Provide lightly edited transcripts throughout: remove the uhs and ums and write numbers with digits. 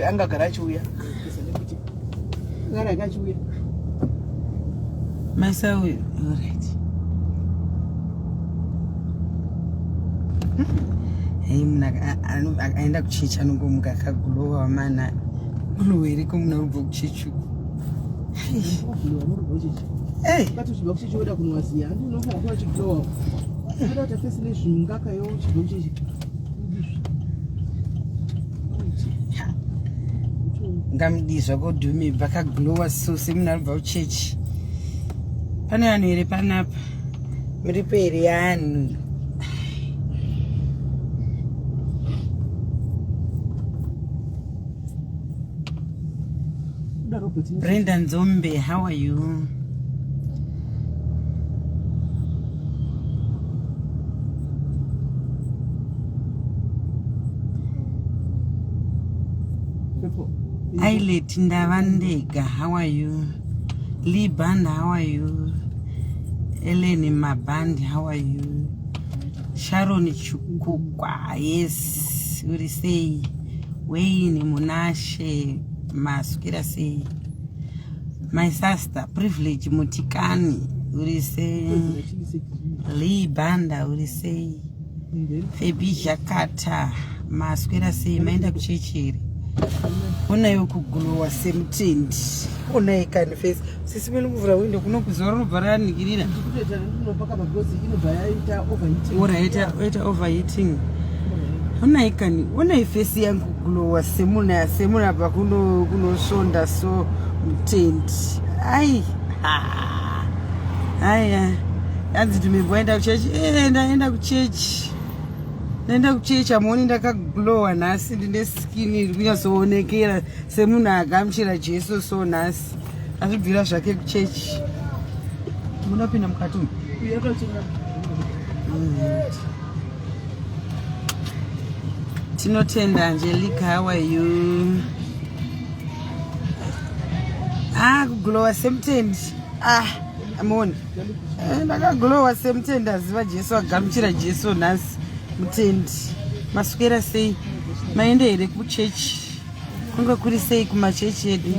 Angagara achiuya. Angagara achiuya. Maisa uyu. Alright. Hey, munhu aenda kuchechi anongomuka akagulowa wamana gulowa iriko munhu arikubva kuchechi uku. Uchibva kuchechi woda kunwaziya handi unofanira kuva uchiglowa unoda kuti afesi nezvimungaka yo uchibva kuchechi. Ngamudii zvako dhume vakaglowa so semunhu arikubva kuchechi. Pane vanhu here panapa? Muripo here yanhu? Brenda Nzombe, how are you? Ailet Ndavandega, how are you? Lee Band, how are you? Ellen Maband, how are you? Sharon Chukukwa, yes, uri sei? Wayne Munashe, maswera sei? My sister, Privilege Mutikani, uri sei? Lee Banda, uri sei? Febi Jakata, maswera sei? Maenda kuchechi here? Onaiwo kugulowa semutendi. Onai kani face. Sisi mene kuvhura window kuno kuzuva rinobva ranikirira. Ora yaita overheating. Onai kani, onai face yangu kugulowa semuna semuna abva kuno kunosonda so mutendi. Ai. Ha. Aya. Hanzi tumibwa enda kuchechi. Eh, ndaenda kuchechi. Ndaenda kuchechi amuoni ndakaglowa nhasi ndine skin iri kunyatsoonekera semunhu agamuchira Jesu so nhasi. Azvibvira zvake kuchechi. Munopinda mukati umu. Tinotenda Angelica, how are you? Ah, kuglowa semutendi. Ah, amuoni. Eh, ndakaglowa semutendi aziva Jesu agamuchira Jesu nhasi mutendi. Maswera sei? Maenda here kuchechi? Kunge kuri sei kumachechi edu?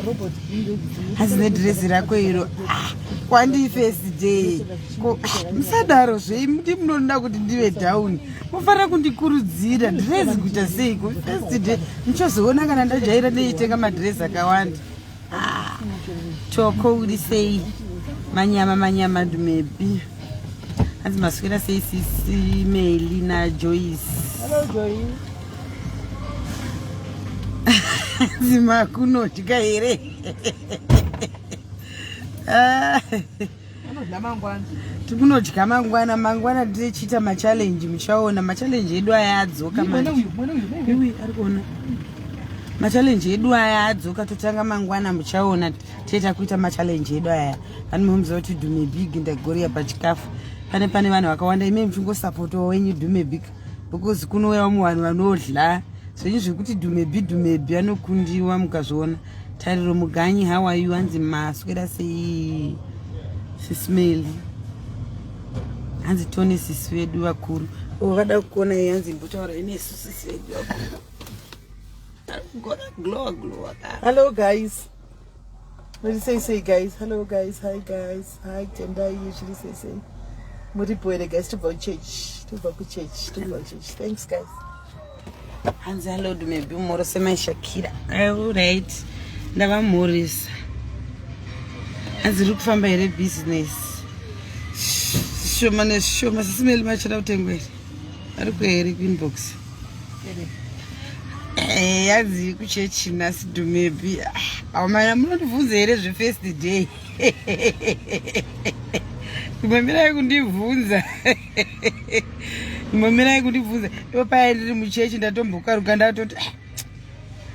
Hanzi nedhirezi rako iro. Ah, kwandi first day. Ko, ah, musadaro zve ndi munoda kuti ndive down. Mufanira kundikurudzira dhirezi kuita seiko? First day. Muchazoona kana ndajaira ndeitenga madhirezi akawanda. Ah, Toko uri sei? Manyama manyama dumebi. Hanzi maswera sei sisi Meli na Joyce. Hello Joyce. Hanzi makunodya here? Ah. Anodya mangwana. Tikunodya mangwana mangwana tichiita machallenge muchaona machallenge edu aya adzoka Mwana uyu, mwana uyu, mwana uyu. Iwi ari kuona machallenge edu aya adzoka totanga mangwana muchaona tiita kuita machallenge edu aya vani munomuziva kuti dhume big ndagoria pachikafu pane pane vanhu vakawanda ime muchingosapotawo wenyu dhume big because kunouya vamwe vanhu vanodla zvenyu zvekuti dhume bi dhume bi anokundiwa mukazviona Tariro Muganyi, how are you? Hanzi maswera sei sismail. Hanzi tone sisi vedu vakuru. Oh, vada kuona iyi hanzi mbotaura inesu sisi vedu vakuru. Gona glow glow. Hello guys. Muri sei sei guys? Hello guys. Hi guys. Hi Tendai, zviri sei sei. Muri bwere guys, tobva kuchurch. Tobva kuchurch. Tobva kuchurch. Thanks guys. Hanzi hello dumebi umhoro semai Shakira. All right. Ndavamhoresa. Hanzi riri kufamba here business? Shoma neshoma sisi Meli machada kutengwa here? Ari kuhere kuinbox? Eh, hanzi kuchechi nhasi dumebi. Amana munondibvunza here zvefirst day? Kumamirai kundibvunza. Mamirai kundibvunza. Ipo paya ndiri muchechi ndatombokaruka ndatoti ah,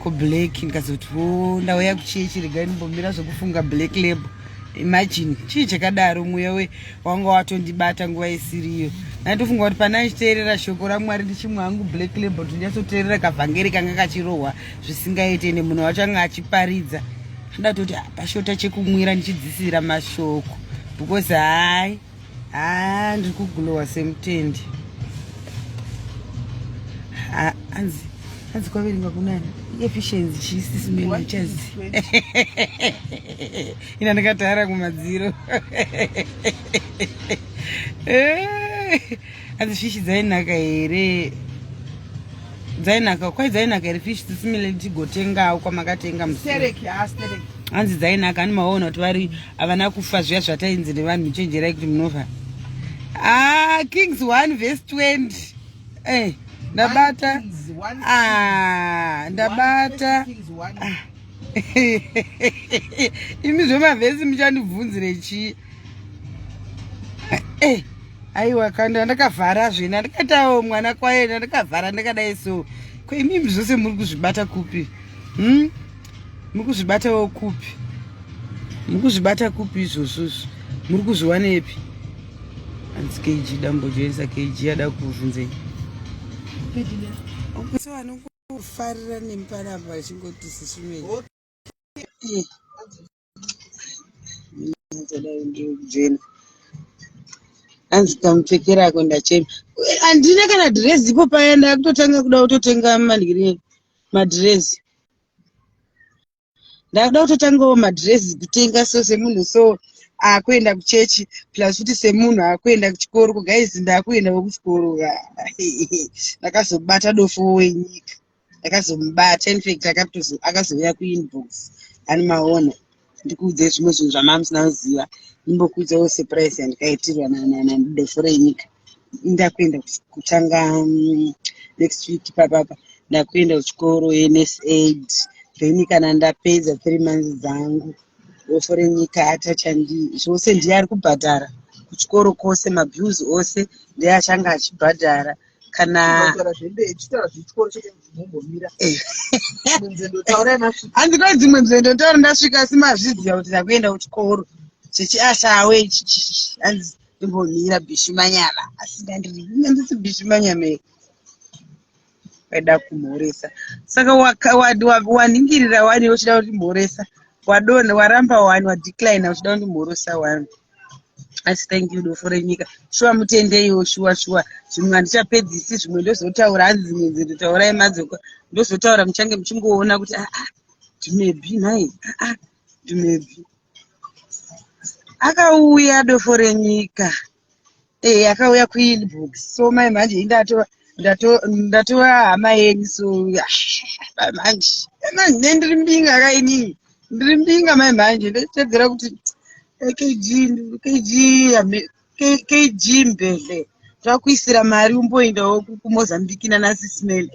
ko black ndikazoti o ndauya kuchechi regai ndimbomira zvekufunga black label. Imagine chii chakadaro mweya we wanga watondibata nguva isiriyo. Ndatofunga kuti pana ndichiteerera shoko raMwari ndichimwa hangu black label ndinyatsoteerera kavhangeri kanga kachirohwa zvisingaite ende munhu wacho anga achiparidza. Ndatoti ah, pashota chekumwira ndichidzisira mashoko because hayi haa ndiri kuglowa semutendi. Hanzi Hanzi kwaverenga kunani? Efficiency chisisimene chazi. Ina ndakatara kumadziro. Eh, hanzi fishi dzainaka here? Dzainaka, kwai dzainaka here fishi dzisimile tigotengawo kwamakatenga musi. Stereki, ah stereki. Hanzi dzainaka, ani maona kuti vari havana kufa zviya zvatainzi nevanhu chenjerai kuti munofa. Ah, Kings 1 verse 20. Eh, ndabata. Ah, ndabata. Ah. Imi zvemavhesi muchandibvunzire chii? Eh, aiwa kanda ndakavhara zvena ndakatawo mwana kwaye ndakavhara ndakadai so. Ko imimi zvose muri kuzvibata kupi? Hmm? Muri kuzvibatawo kupi? Muri kuzvibata kupi izvozvo izvo? Muri kuzviwanepi? Hanzi KG dambojoinisa KG ada kuvhunzei? So anokufarira nemi panapa achingoti sisumei. Hanzi kamupfekero ako ndachema. Handina kana dhirezi ipo paya ndakutotanga kuda kutotenga manhiri madhirezi. Ndakuda kutotangawo madhirezi kutenga so semunhu so akuenda kuchechi plus futi semunhu akuenda kuchikoro ko guys ndakuendawo kuchikoro ka ndakazobata dofo wenyika ndakazomubata infact akazouya kuinbox ani maona ndikuudze zvimwe zvinhu zvamamusina kuziva ndimbokuudzawo surprise yandikaitirwa nadofo renyika ndakuenda kutanga next week papapa ndakuenda kuchikoro nurse aid then kana ndapedza 3 months dzangu dofo renyika atachandi zvose ndiye ari kubhadhara kuchikoro kwose mabills ose ndiye achange achibhadhara kana hanzi kwai dzimwe nzendo taura ndasvika asi mazviziva kuti ndakuenda kuchikoro chechiashawe ichi hanzi imbomira bhishu manyama asi ndandiri bhishu manyama here waida kumhoresa saka waningirira wani uchida kundimhoresa wadonha waramba wani wadecline uchida kundimhoresa wani asi thank you dofo renyika shuwa mutendeiwo shuwa shuwa zvimwe handichapedzisi zvimwe ndozotaura hanzi dzimwe nzendo taurai madzoka ndozotaura muchange muchingoona kuti aa ah, ndimebi nhai aa ah, ndimebi akauya dofo renyika eh akauya kuinbox so mai manje indatova ndatova hama yenyu so mai manje manje ndiri mbinga ka inini ndiri mbinga mai manje ndotedzera kuti kg kg kg mbele twakuisira mari umboendawo kumozambique nanasismele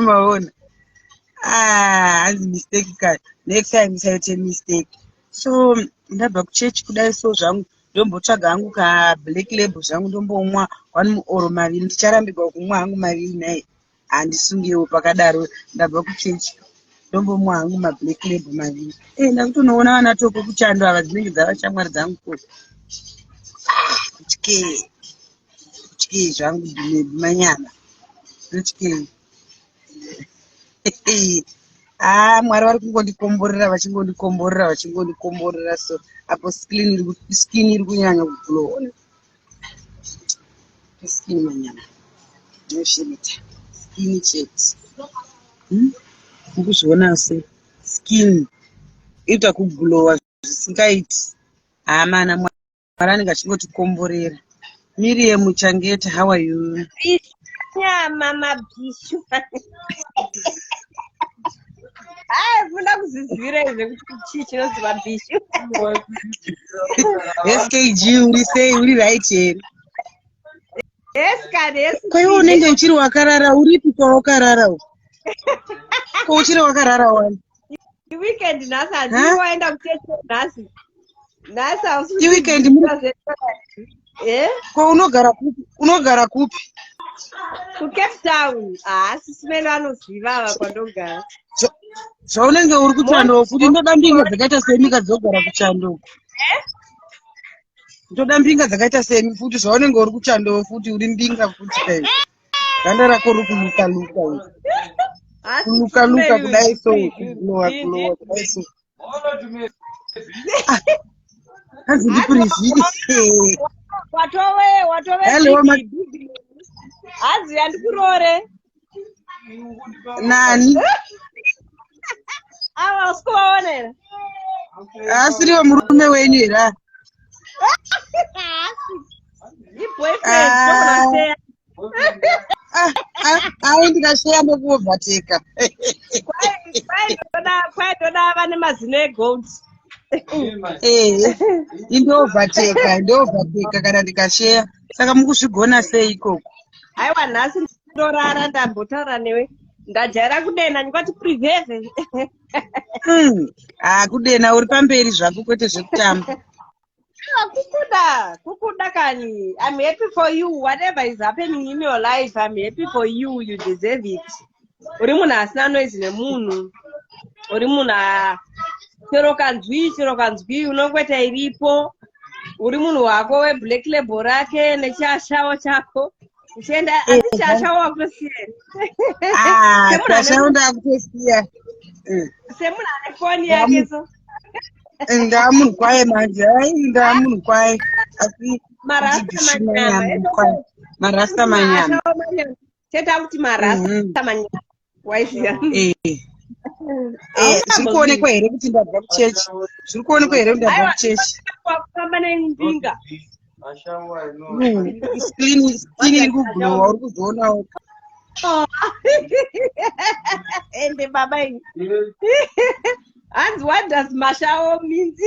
Maona. Ah, hanzi mistake ka. Next time musaite mistake. So ndabva kuchechi kudai so zvangu ndombotsvaga hangu ka black label zvangu ndombomwa one or maviri ndicharambigwa kumwa hangu maviri nhai handisungewo pakadaro ndabva kuchechi ndombomwa hangu mablack label maviri e eh, ndakutonoona vana toko kuchando ava dzinenge dzava shamwari dzangu ko ah, kutyee Ndotyei zvangu manyama ndotyei haa mwari vari kungondikomborera vachingondikomborera vachingondikomborera so apo skin iri kunyanya kuglow skin manyama ndozvinoita skin chete hmm? mukuzviona se skin inoita kuglowa zvisingaiti haa mana Mwari anenge achingotikomborera. Miriam Changeta, how are you? Nyama mabhishu. Hayi, funa kuzvizivira izvo kuti chii chinonzi mabhishu. SKG uri sei? Uri right here? Yes, kani, yes. Ko iwe unenge uchiri wakarara, uripi kwawakarara uko? Ko uchiri wakarara wani? Weekend nhasi handii waenda kuchechi nhasi. Nhasi hausi Iweekend muri Eh? Ko unogara kupi? Unogara kupi? Ku Cape Town. Ah, sisi Melo anoziva ava kwandogara. Zvaunenge uri kuchando futi ndoda mbinga dzakaita semi kadzogara kuchando. Eh? Ndoda mbinga dzakaita semi futi zvaunenge uri kuchando futi uri mbinga futi kai. Ganda rako riri kuluka luka iri. Kuluka luka kudai so kulowa kulowa kudai so. Hanzi ndipurivhiri. Watove Hello, big, big. Hanzi handikurore. Nani? Ava usiku vaona here? Asiriwo murume wenyu here? Haasi. Iboyfriend. Ah. Tokunasheya. Ah, ah, ai, ndikasheya ndokuovateka. Kwai toda vane mazino egold. Ehe, indoovateka, ndoovateka kana ndikasheya. Saka mukuzvigona sei ikoko? Aiwa, nhasi ndorara ndambotaura newe. Ndajaira kudena ndingati priveve. Ah, kudena uri pamberi zvako, kwete zvekutamba. Aiwa, kukuda, kukuda kani. I'm happy for you. Whatever is happening in your life, I'm happy for you. You deserve it. Uri munhu asina noise nemunhu. Uri munhu chero kanzwi, chero kanzwi unongoita iripo. Uri munhu wako weblack label rake nechashawo chako. Uchienda asi chashawo wakutosiya here? Ah, Semunhu ane- chashawo ndakutosiya. Semunhu ane foni yake so. Ndamunhu kwaye manje, ai, ndamunhu kwaye, asi Marasta ndibhishu manyama. manyama kwaye. Marasta manyama. Mashawo manyama. Cheta kuti marasta manyama. Waiziya. Eh. Eh, zviri kuonekwa here kuti ndabva kuchechi? Zviri kuonekwa here kuti ndabva Aiwa, kuchechi? kufamba nembinga. Skin iri kuglowa, uri kuzvionawo. Ende baba iyi. Hanzi, what does mashawo means?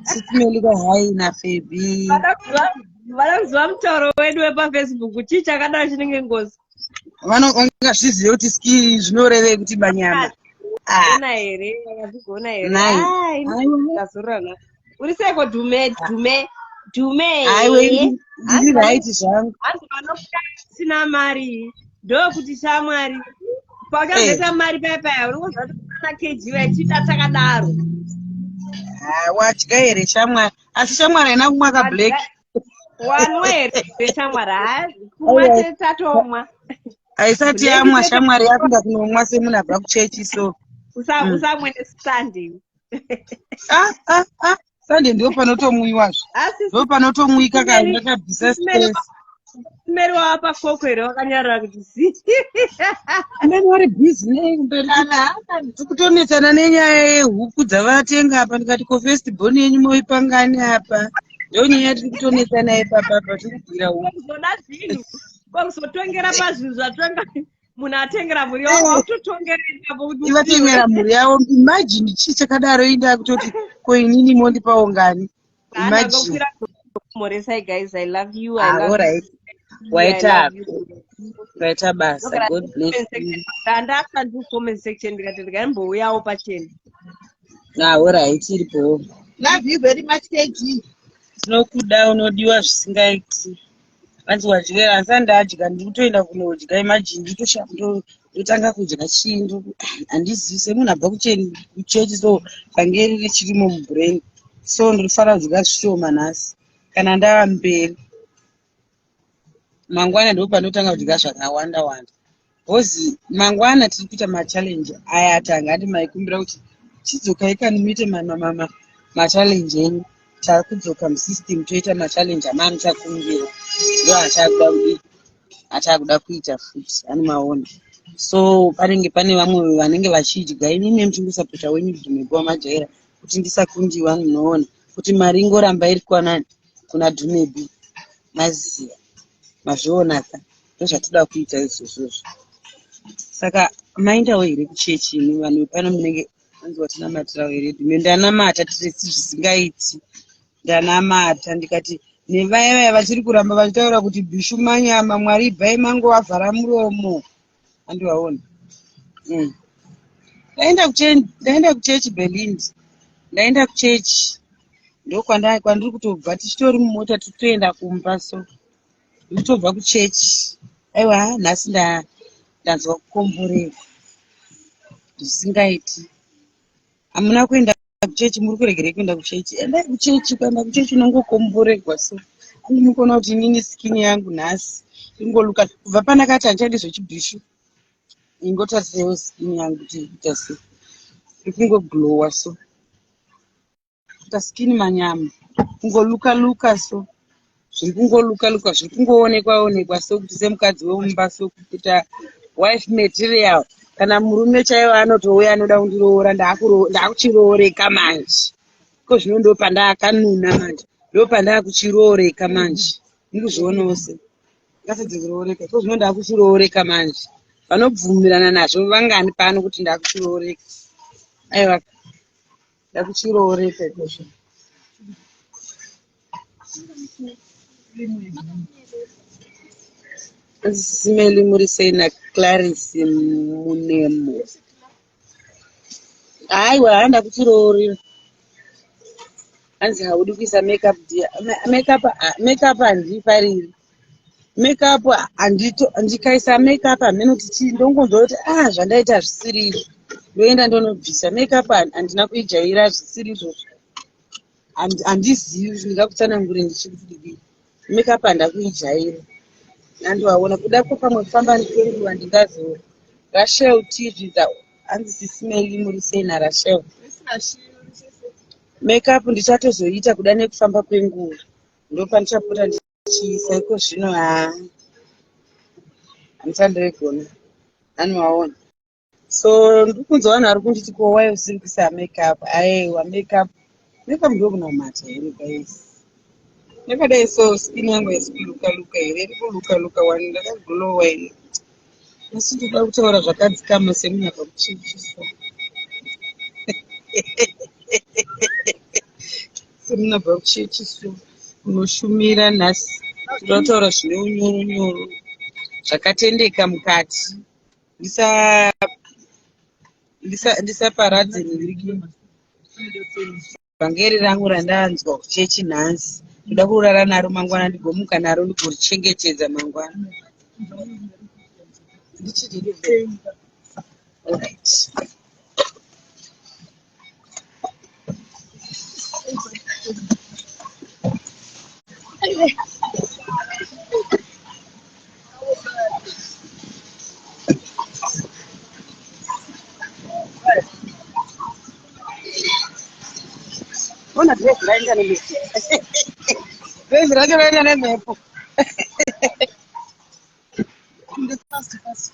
Sisimelika, hai naFebi. Vada kuziva mutauro wedu wepaFacebook, chii chakadaro chinenge ngozi? Vangazvizive kuti ski zvinorevei kuti manyama? Ah, Gona here? Vakazvigona here? Nai. Ai, Aiwa. ndazorora. Uri seko dhume, dhume, dhume? Aiwe, ndiri right zvangu. Hanzi vanokuda usina mari ndokuti shamwari. Pauchazoita mari paya paya, unongoziva kuti ana KG vachida takadaro. Ah, wadya here shamwari? Asi shamwari haina kumwa kablack. Wanwa here shamwari? Ha, kumwa tatomwa. Haisati yamwa shamwari, yakuda kunomwa semunhu abva kuchechi so. Usamwe neSunday. Ah, ah, ah, Sunday ndo panotomwiwazve. Asi Ndo panotomwika kana ndakabvisa stress. Meri wava pakoko here, wakanyarara kuti zi? Meni vari busy nekumberi, tiri kutonetsana nenyaya yehuku dzavatenga apa. Ndikati, "Ko first born yenyu moipangani apa?" Ndo nyaya tiri kutonetsana ipapa apa, tiri kubwira huku. Kuzoda zvinhu, kwakuzotongera pazvinhu zvatonga munhu atengera mhuri yavo, wakutotongera ipapo kuti Ivatengera mhuri yavo, imagine, chii chakadaro? Inda kutoti, "Ko inini mondipawo ngani?" Imagine. Moresai guys, I love you, I Ah, love alright. you, I Waita love you. waita basa, God bless you. Ndandasa ndi comment section, ndikati ndikaimbouyawo pachena. Ah, alright, iripo. Love you very much, KG. Tinokuda, unodiwa zvisingaiti. Vanzi wadyera? Asi andadya, ndiri kutoenda kunodya. Imagine, ndotanga kudya chii? Handizivi, semunhu abva kuchechi so vhangeri richirimo mubrain, so ndinofanira kudya zvishoma nhasi. Kana ndava mberi mangwana, ndo panotanga kudya zvakawanda wanda, because mangwana tiri kuita machallenge aya atanga. Andi maikumbira kuti chidzokai kani muite machallenge enyu. Takudzoka musystem, toita machallenge amamuchakumbira, ndo achakuda kudii, achakuda kuita futi anomaona. So panenge pane vamwe vanenge vachidya, inini muchingosapota wenyu Dhumego wamajaira kuti ndisakundiwa. Munoona kuti mari ingoramba iri kwanani kuna Dhumebi. Maziva, mazvionaka, ndozvatoda kuita izvozvozvo. Saka maindawo here kuchechi imi vanhu pano? Munenge anzi watinamatirawo here Dhume? Ndanamata tiresi zvisingaiti, ndanamata ndikati nevaya vaya vachiri kuramba vachitaura kuti bhishu manyama, Mwari ibvai mangovavhara muromo. Andivaona. Ndaenda kuchechi, Belind, ndaenda kuchechi, ndokwandiri kutobva, tichitori mumota titoenda kumba, so nditobva kuchechi. Aiwa, nhasi ndanzwa kukomborerwa zvisingaiti. Hamuna kuenda kuchechi? Muri kuregerei kuenda kuchechi? Endai kuchechi. Kuenda kuchechi unongokomborerwa. So andimukona kuti inini skin yangu nhasi ingoluka kubva panakati handichadi zvechibhishu. Ingotarisewo skin yangu kuti ikuita sei, iri kungoglowa, so kuita skin manyama, kungoluka luka so. Zviri kungoluka luka, zviri kungoonekwa onekwa sokuti semukadzi wemumba, sokuita wife material. Kana murume chaiwo anotouya anoda kundiroora, ndakuchirooreka manje. Ko zvino ndopandakanuna manje, ndopandakuchirooreka manje. Mukuzvionawo se ndakatadza kurooreka, ko zvino ndakuchirooreka manje. Vanobvumirana nazvo vangani pano kuti ndakuchirooreka? Aiwa, ndakuchirooreka ikozvo. Simeli, muri sei naClaris Munemo? Aiwa, handa kuchiroorera. Hanzi haudi kuisa makeup dear. Makeup, makeup handifariri. Makeup handito, ndikaisa makeup hameno kuti chii, ndongonzwa kuti ah, zvandaita zvisiri izvo, ndoenda ndonobvisa makeup. Handina kuijaira, zvisiri izvozvo. Handizivi kuti ndingakutsanangure ndichikuti kudii. Makeup handakuijaira, nandiwaona kuda ko pamwe kufamba kwenguva ndingazo. Rachel TV dza, hanzi sisimeli muri sei naRachel? Makeup ndichatozoita kuda nekufamba kwenguva, ndopandichapota ndichiisa. Iko zvino haa, handichandoigona, aniwaona. So ndiri kunzwa vanhu vari kunditi, "Ko wai usiri kuisa makeup?" Aiwa, makeup, makeup ndokunamata here, guys? Yakadai so skin yangu haisi kuluka luka here? Iri kuluka luka wani, ndakaglowa ini. Asi ndoda kutaura zvakadzikama semunhu abva kuchechi, so semunhu abva kuchechi, so unoshumira nhasi, ndoda kutaura zvine unyoro nyoro, zvakatendeka mukati, ndisaparadze ndisa vhangeri rangu randanzwa kuchechi nhasi. Ndoda kurara naro mangwana, ndigomuka naro, ndigorichengetedza mangwana. Ndichidii? Alright. Ona dress raenda nemhepo, dress racho raenda nemhepo. Fast, fast.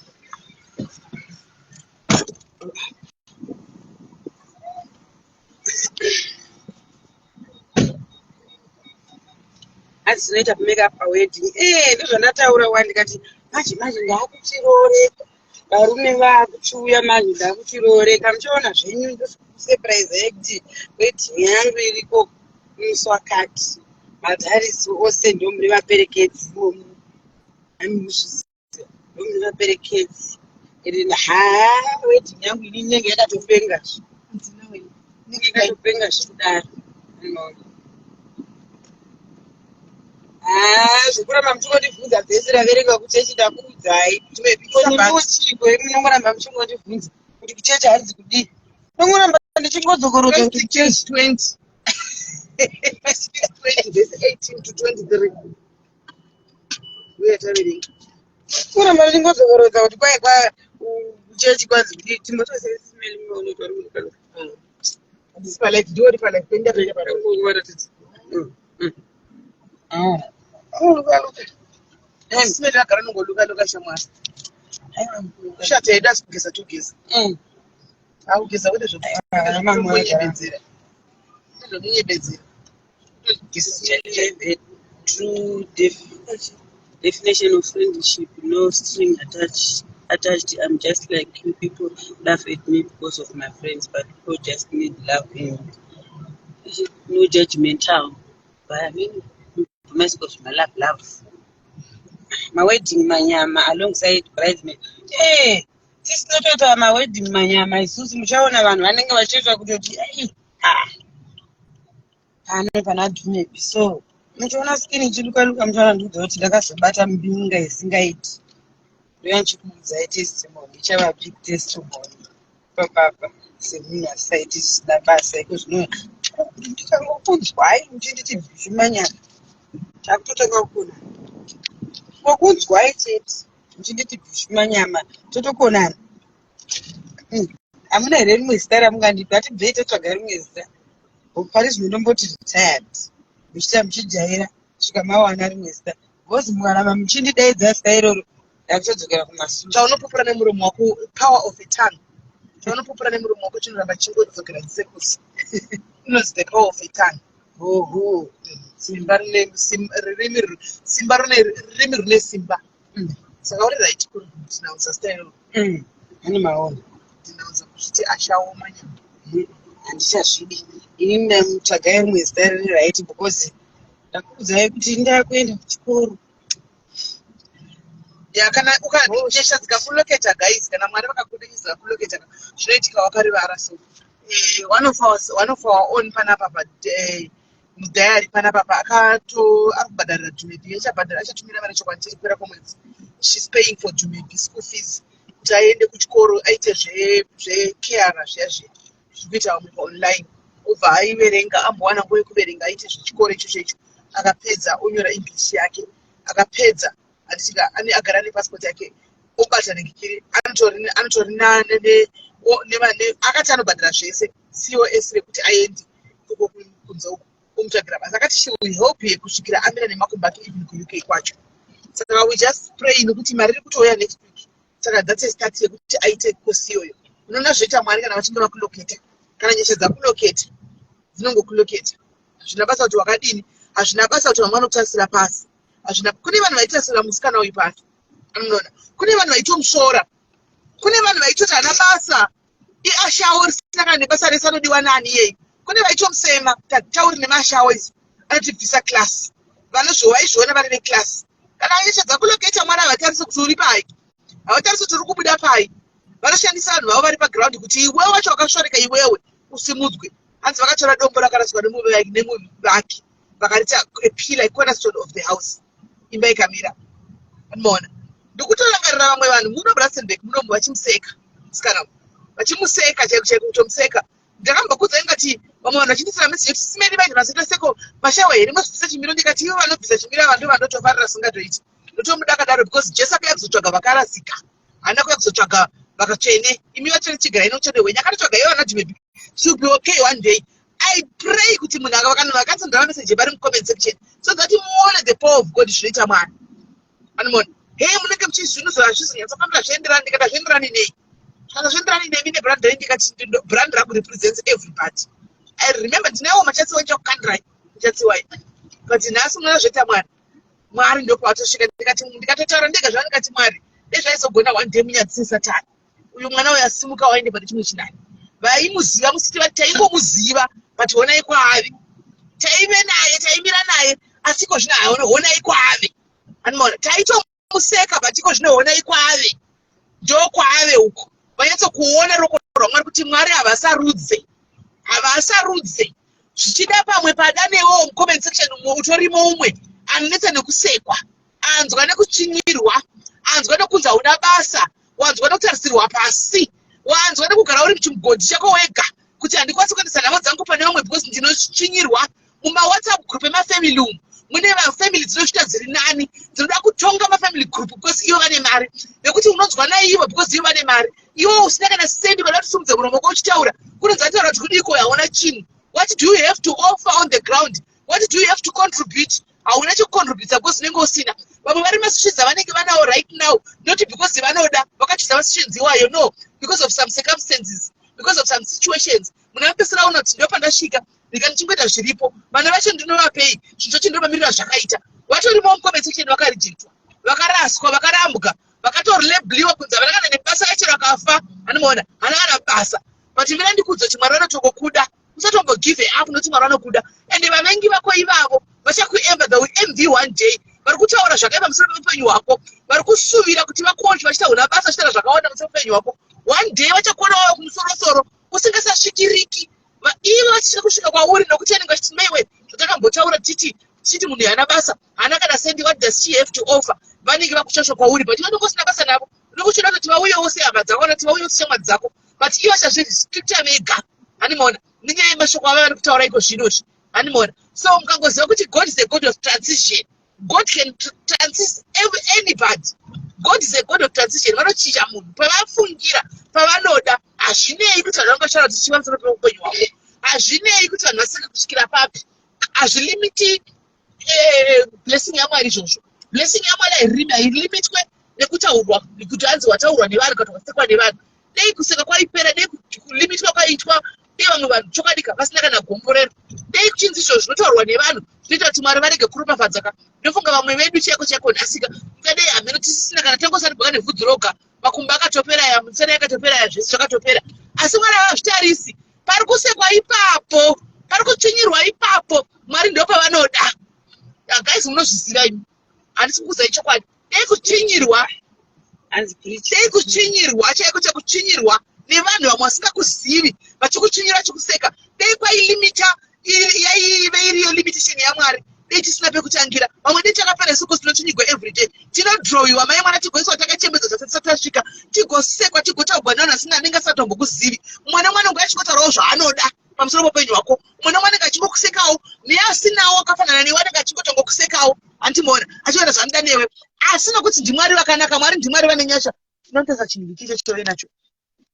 Hanzi zvinoita kumake up pawedding. Eh, ndozvandataura wa, ndikati manje manje ndaakuchirooreka, varume vaakuchiuya manje, ndaakuchirooreka. Muchiona zvenyu, ndosurprise yekuti wedding yangu iriko musi wakati. Madharisi ose ndomuri vaperekedzi imomo, ndomuri vaperekedzi. Iri haa, wedding yangu ini inenge yakatopenga, inenge yakatopenga zvekudaro. Unoona? Ah, zvekuramba muchingondibvunza vhesi raverengwa kuchechi, ndakuudzai. Chiko, munongoramba muchingondibvunza kuti kuchechi hanzi kudii? Ndongoramba ndichingodzokorodza kuti Kings 20. First Kings 20, verse 18 to 23. Uye taverenga. Kuramba ndichingodzokorodza kuti kwai kwa kuchechi kwanzi kudii. Timbotosesimeli munoonekwa uri mukaluka. Handisi palive, ndiwo uri palive, penda penda palive. Luka. Simeli agara nongoluka luka shamwari. Kushata yedu, asi kugeza togeza. Akugeza kwete zvekunyebedzera. Zvekunyebedzera. A true definition of friendship, no string attached. I'm just like you. People laugh at me because of my friends, but people just need love and no judgmental. But I mean, my love, love. Mawedding manyama alongside bridesmaid. Eh, tisinotoita mawedding manyama isusu, muchaona vanhu vanenge vachiita kutoti, "Ei, ah, pano pana Dhumebi." So muchiona skin ichiluka luka, muchaona ndiudza kuti ndakazobata mbinga isingaiti. Ndoya ndichikuudzai testimony, ichava big testimony papapa, semunhu asaiti zvisina basa. Iko zvino ndikangokunzwai muchinditi bhishumanyama, takutotanga kukonana. Ngokunzwai chete muchinditi bhishumanyama, totokonana. Hamuna here rimwe zita ramungandipa? Atibvei totsvaga rimwe zita. Pari zvino ndomboti retired, muchiita muchijaira. Svika mawana rimwe zita, because mukaramba muchindidaidza zita iroro, ndakutodzokera kumasure. Chaunopupura nemuromo wako, power of a tongue, chaunopupura nemuromo wako chinoramba chingodzokera circles. Inonzi the power of a tongue. Oho. Simba rine rurimi, simba rine rurimi, rune simba. Saka uri right kudhinaunza zita iroro. Ani maona. Dhinaunza kuzviti ashaoma nyama. Handichazvidi ini. Ndamutsvagai rimwe zita riri right, because ndakuudzai kuti ndakuenda kuchikoro. Ya, kana ukanyesha dzikakuloketa, guys, kana Mwari vakakudikidza kuloketa, zvinoitika wakarivara. So one of our own panapa pa mudiary panapa pa akato ari kubhadharira Dumebi. Achabhadhara, achatumira mari chokwadi chechipera kwemwedzi. She's paying for Dumebi school fees kuti aende kuchikoro, aite zvekeara zviya zviya zviri kuita vamwe paonline. Obva aiverenga, ambowana nguva yekuverenga, aite zvechikoro ichocho icho. Akapedza, onyora English yake. Akapedza, handitika ane agara nepassport yake, obata nengikiri, anotori akati anobhadhara zvese, cos rekuti aende ikoko kunze uko, omutsvagira basa. Akati she will help her kusvikira amira nemakumbo ake, even kuUK kwacho. Saka we just pray, nekuti mari iri kutouya next week. Saka that's a start yekuti aite kosi iyoyo. Unoona zvoita Mwari kana vachinge vakuloketa. Kana nyasha dzakuloketa, dzinongokuloketa. Hazvina basa kuti wakadini, hazvina basa kuti vamwe vanokutarisira pasi, hazvina. Kune vanhu vaitarisira musikana uyu pasi, anoona. Kune vanhu vaitomusvora, kune vanhu vaitoti hana basa, iashawo risina kana nebasa rese, anodiwa nani iyei. Kune vaitomusema, tauri nemashawo izi, anotibvisa class. Vanozvovaizviona vari veclass. Kana nyasha dzakuloketa, Mwari havatarise kuti uri pai, havatarise kuti uri kubuda pai. Vanoshandisa vanhu vavo vari paground kuti iwewe wacho wakasvoreka, iwewe usimudzwe. Hanzi vakatora dombo rakaraswa nemuvaki, vakarita a pillar, cornerstone of the house, imba ikamira. Anomaona, ndikutorangarira vamwe vanhu muno Rustenburg munomu vachimuseka musikana, vachimuseka chaiko chaiko, kutomuseka. Ndakambokudzai ngati vamwe vanhu vachindisira message kuti simeni vaiti vazoita seko mashawa here, mozobvisa chimiro. Ndikati ivo vanobvisa chimiro ava ndo vandotofarira, singatoiti ndotomuda akadaro, because Jesu akauya kuzotsvaga vakarasika, haana kuuya kuzotsvaga vakatsvene. Imi vatsvene chigarai noutsvene hwenyu, akatotsvaga ivo vana Dumebi. She'll be okay one day. I pray kuti munhu vakasendera message vari mucomment section so that muone the power of God, zvinoita Mwari. Anomaona, hei, munenge muchizvinhu hazvizonyatsofambira, zvienderani. Ndikati hazvienderani nei? Kana zvienderani nemi nebrand renyu. Ndikati brand rangu represents everybody. I remember ndinaiwo machatsi wachakukandirai muchatsi wai, but nhasi unoona zvoita Mwari. Mwari ndopavatosvika. Ndikati, ndikatotaura ndega zvava, ndikati Mwari dezvaizogona one day munyadzise Satani uyu, mwana uyu asimuka waende pane chimwe chinani. Vaimuziva musiti vati taingomuziva, but honai kwaave. Taive naye, taimira naye, asi iko zvino haona, honai kwaave. Anomaona, taitomuseka, but iko zvino honai kwaave, ndokwaave uko. Vanyatsokuona roko rwaMwari kuti Mwari havasarudze, havasarudze. Zvichida pamwe pada newewo mucomment section umwe utorimo, umwe anonetsa nekusekwa, anzwa nekutsvinyirwa, anzwa nekunzi hauna basa, wanzwa nekutarisirwa pasi, wanzwa nekugara uri muchimugodhi chako wega kuti handikwanisi kuendesa nhamo dzangu pane vamwe because ndinotsvinyirwa. MumaWhatsApp group emafamily umu mune vafamily dzinosvita dziri nani, dzinoda kutonga mafamily group because ivo vane mari, nekuti unonzwa naivo because ivo vane mari. Iwo usina kana sendi, vada kusimudza muromo wako uchitaura, kunonzi ataura kuti kudiko, hauna chinhu. What do you have to offer on the ground? What do you have to contribute? Hauna chekucontributa because unenge usina. Vamwe vari masituations avanenge vanawo right now, not because vanoda, vakachuza masituations iwayo, no, because of some circumstances, because of some situations. Munhu anopesera aona kuti ndopandasvika, ndika ndichingoita zviripo, vana vacho ndinovapei, zvinhu zvacho ndinovamirira zvakaita. Vatorimo mucomment section, vakarejectwa, vakaraswa, vakarambwa, vakatorelabeliwa kunzi havana kana nebasa, yacho rakafa. Anomaona, hana kana basa. But mira ndikudza kuti Mwari vanotongokuda. Usatombogive up, nokuti Mwari vanokuda. Ende vavengi vako ivavo vachakuemba, they will envy one day. Vari kutaura zvakaipa musoro peupenyu hwako, vari kusuvira kuti vakuone vachiita huna basa, vachiita zvakawanda musoro peupenyu hwako, one day vachakuona wava kumusorosoro usingasasvikiriki. Ivo vachisvika kusvika kwauri, nokuti anenge vachiti, "Maiwe, zvatakambotaura tichiti tichiti munhu haana basa, haana kana sendi, what does she have to offer?" Vanenge vakushosha kwauri, but vanenge usina basa navo. Nokuchida kuti vauyewo sehama dzako, kana kuti vauyewo seshamwari dzako, but ivo vachazvirestricta vega. Handimaona nenyaya yemashoko ava vari kutaura iko zvinozvi. Handimaona. So mukangoziva kuti God is a God of transition. God can transit anybody. God is a God of transition. Vanochinja munhu pavafungira, pavanoda. Hazvinei kuti vanhu vangashara kuti chiva musoro peupenyu hwako, hazvinei kuti vanhu vaseke kusvikira papi, hazvilimiti. eh, blessing yaMwari izvozvo. Blessing yaMwari hailimitwe nekutaurwa kuti hanzi wataurwa nevanhu kana wasekwa nevanhu. Dei kuseka kwaipera, dei kulimitwa kwaitwa, dei vamwe vanhu chokwadika vasina kana gomborero. Dei kuchinzi izvozvo zvinotaurwa nevanhu zvinoita kuti Mwari varege kuropafadza ka. Ndofunga vamwe vedu chaiko chaiko nhasika ingadei hameno tisisina kana tangosaribwaka nevhudzi roga, makumbo akatopera aya, misana yakatopera aya, zvese zvakatopera. Asi Mwari havazvitarisi. Pari kusekwa ipapo, pari kutsvinyirwa ipapo, Mwari ndopavanoda. Guys, munozviziva imi, handisi kukuudzai chokwadi. Dei kutsvinyirwa, dei kutsvinyirwa chaiko chekutsvinyirwa nevanhu vamwe vasingakuzivi vachikutsvinyira vachikuseka, dei kwailimita, yaive iriyo limitation yaMwari, dei tisina pekutangira. Vamwe dei takapera soko tinotsvinyigwa everyday, tinodrowiwa mai mwana, tigoiswa takachembedzwa tisati tasvika, tigosekwa, tigotaugwa nevanhu vasina anenge asingatombokuzivi. Mumwe nemumwe anenge achingotaurawo zvaanoda pamusoro poupenyu hwako. Mumwe nemumwe anenge achingokusekawo, neasinawo akafanana newe anenge achingotongokusekawo, handimona achiona zvaanoda newe. Asi nokuti ndiMwari vakanaka, Mwari ndiMwari vane nyasha. Tinotarisa chinhu ichi chaive nacho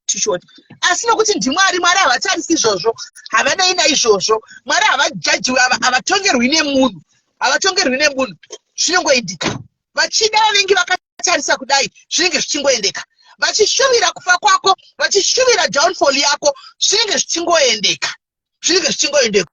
tishoti, asi nokuti ndiMwari, Mwari havatarisi izvozvo, havanei naizvozvo. Mwari havajajiwi, havatongerwi nemunhu, havatongerwi nemunhu. Zvinongoendeka. Vachida vavengi vakatarisa kudai, zvinenge zvichingoendeka. Vachishuvira kufa kwako, vachishuvira downfall yako, zvinenge zvichingoendeka, zvinenge zvichingoendeka.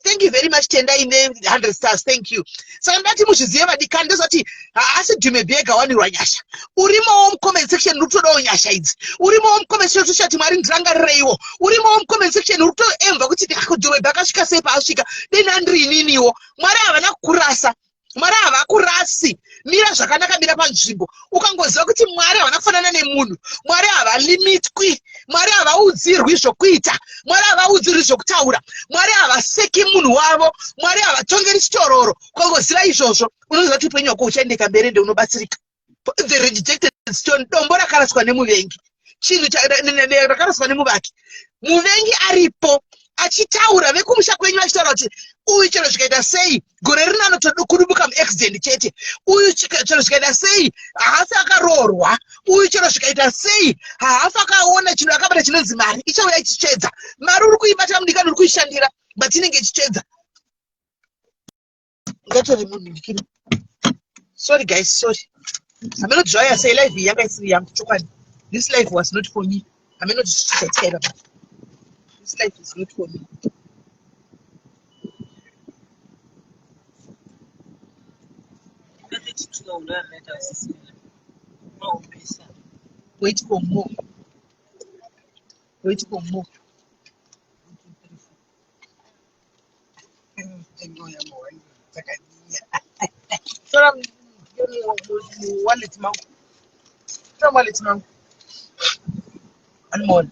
Thank you very much, Tendai ne100 stars, thank you. Saka ndati muzvizive vadikani, ndozati haasi Dhume Bhega wanirwa nyasha. Urimowo mucomment section uri kutodawo nyasha idzi, urimowo mucomment section utoshati Mwari ndirangarireiwo, urimowo mucomment section uri kutoemva kuti Dhume Bhega akasvika sei paasvika, dei ndandiri ininiwo. Mwari havana kukurasa, Mwari havakurasi. Mira zvakanaka, mira panzvimbo. Ukangoziva kuti Mwari havana kufanana nemunhu, Mwari havalimitwi, Mwari havaudzirwi zvokuita, Mwari havaudzirwi zvokutaura, Mwari havaseki munhu wavo, Mwari havatongeri chitororo. Ukangoziva izvozvo, unoziva kuti upenyu hwako huchaendeka mberi ende unobatsirika. The rejected stone, dombo rakaraswa nemuvengi, chinhu rakaraswa nemuvaki. Muvengi aripo achitaura, vekumusha kwenyu vachitaura kuti uyu chero zvikaita sei gore rino anotokudubuka muaccident chete, uyu chero zvikaita sei haafi akaroorwa, uyu chero zvikaita sei haafi akaona chinhu akabata chinonzi mari, ichauya ichitsvedza. Mari uri kuibata mudikani, uri kuishandira, but inenge ichitsvedza. Ngatore munhu ndikiri. Sorry guys, sorry. Hameno kuti zvauya sei, live iyi yanga isiri yangu chokwadi. This life was not for me. Hameno kuti zvichaitika ipapa. This life is not for me. Wait for more. Wait for more. Tora wallet mangu, tora wallet mangu, anmona.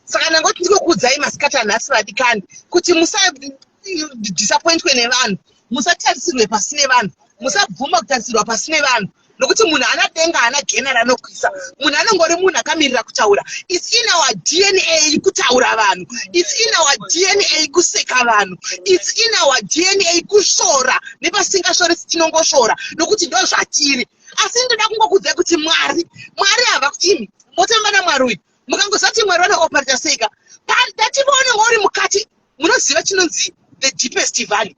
Saka ndangoti ndikokuudzai masikati anhasi vadikani kuti musadisappointwe nevanhu, musatarisirwe pasi nevanhu, musabvuma kutarisirwa pasi nevanhu, nokuti munhu haana denga, haana gena ranokwisa. Munhu anongori munhu akamirira kutaura. It's in our DNA kutaura vanhu, it's in our DNA kuseka vanhu, it's in our DNA kusvora nepasingasvoresi, tinongosvora nokuti ndo zvatiri. Asi ndoda kungokuudzai kuti Mwari, Mwari hava imi motamba naMwari uyu. Mukangoziva kuti Mwari vanooparata seika ndativaone uri mukati, munoziva chinonzi the deepest valley,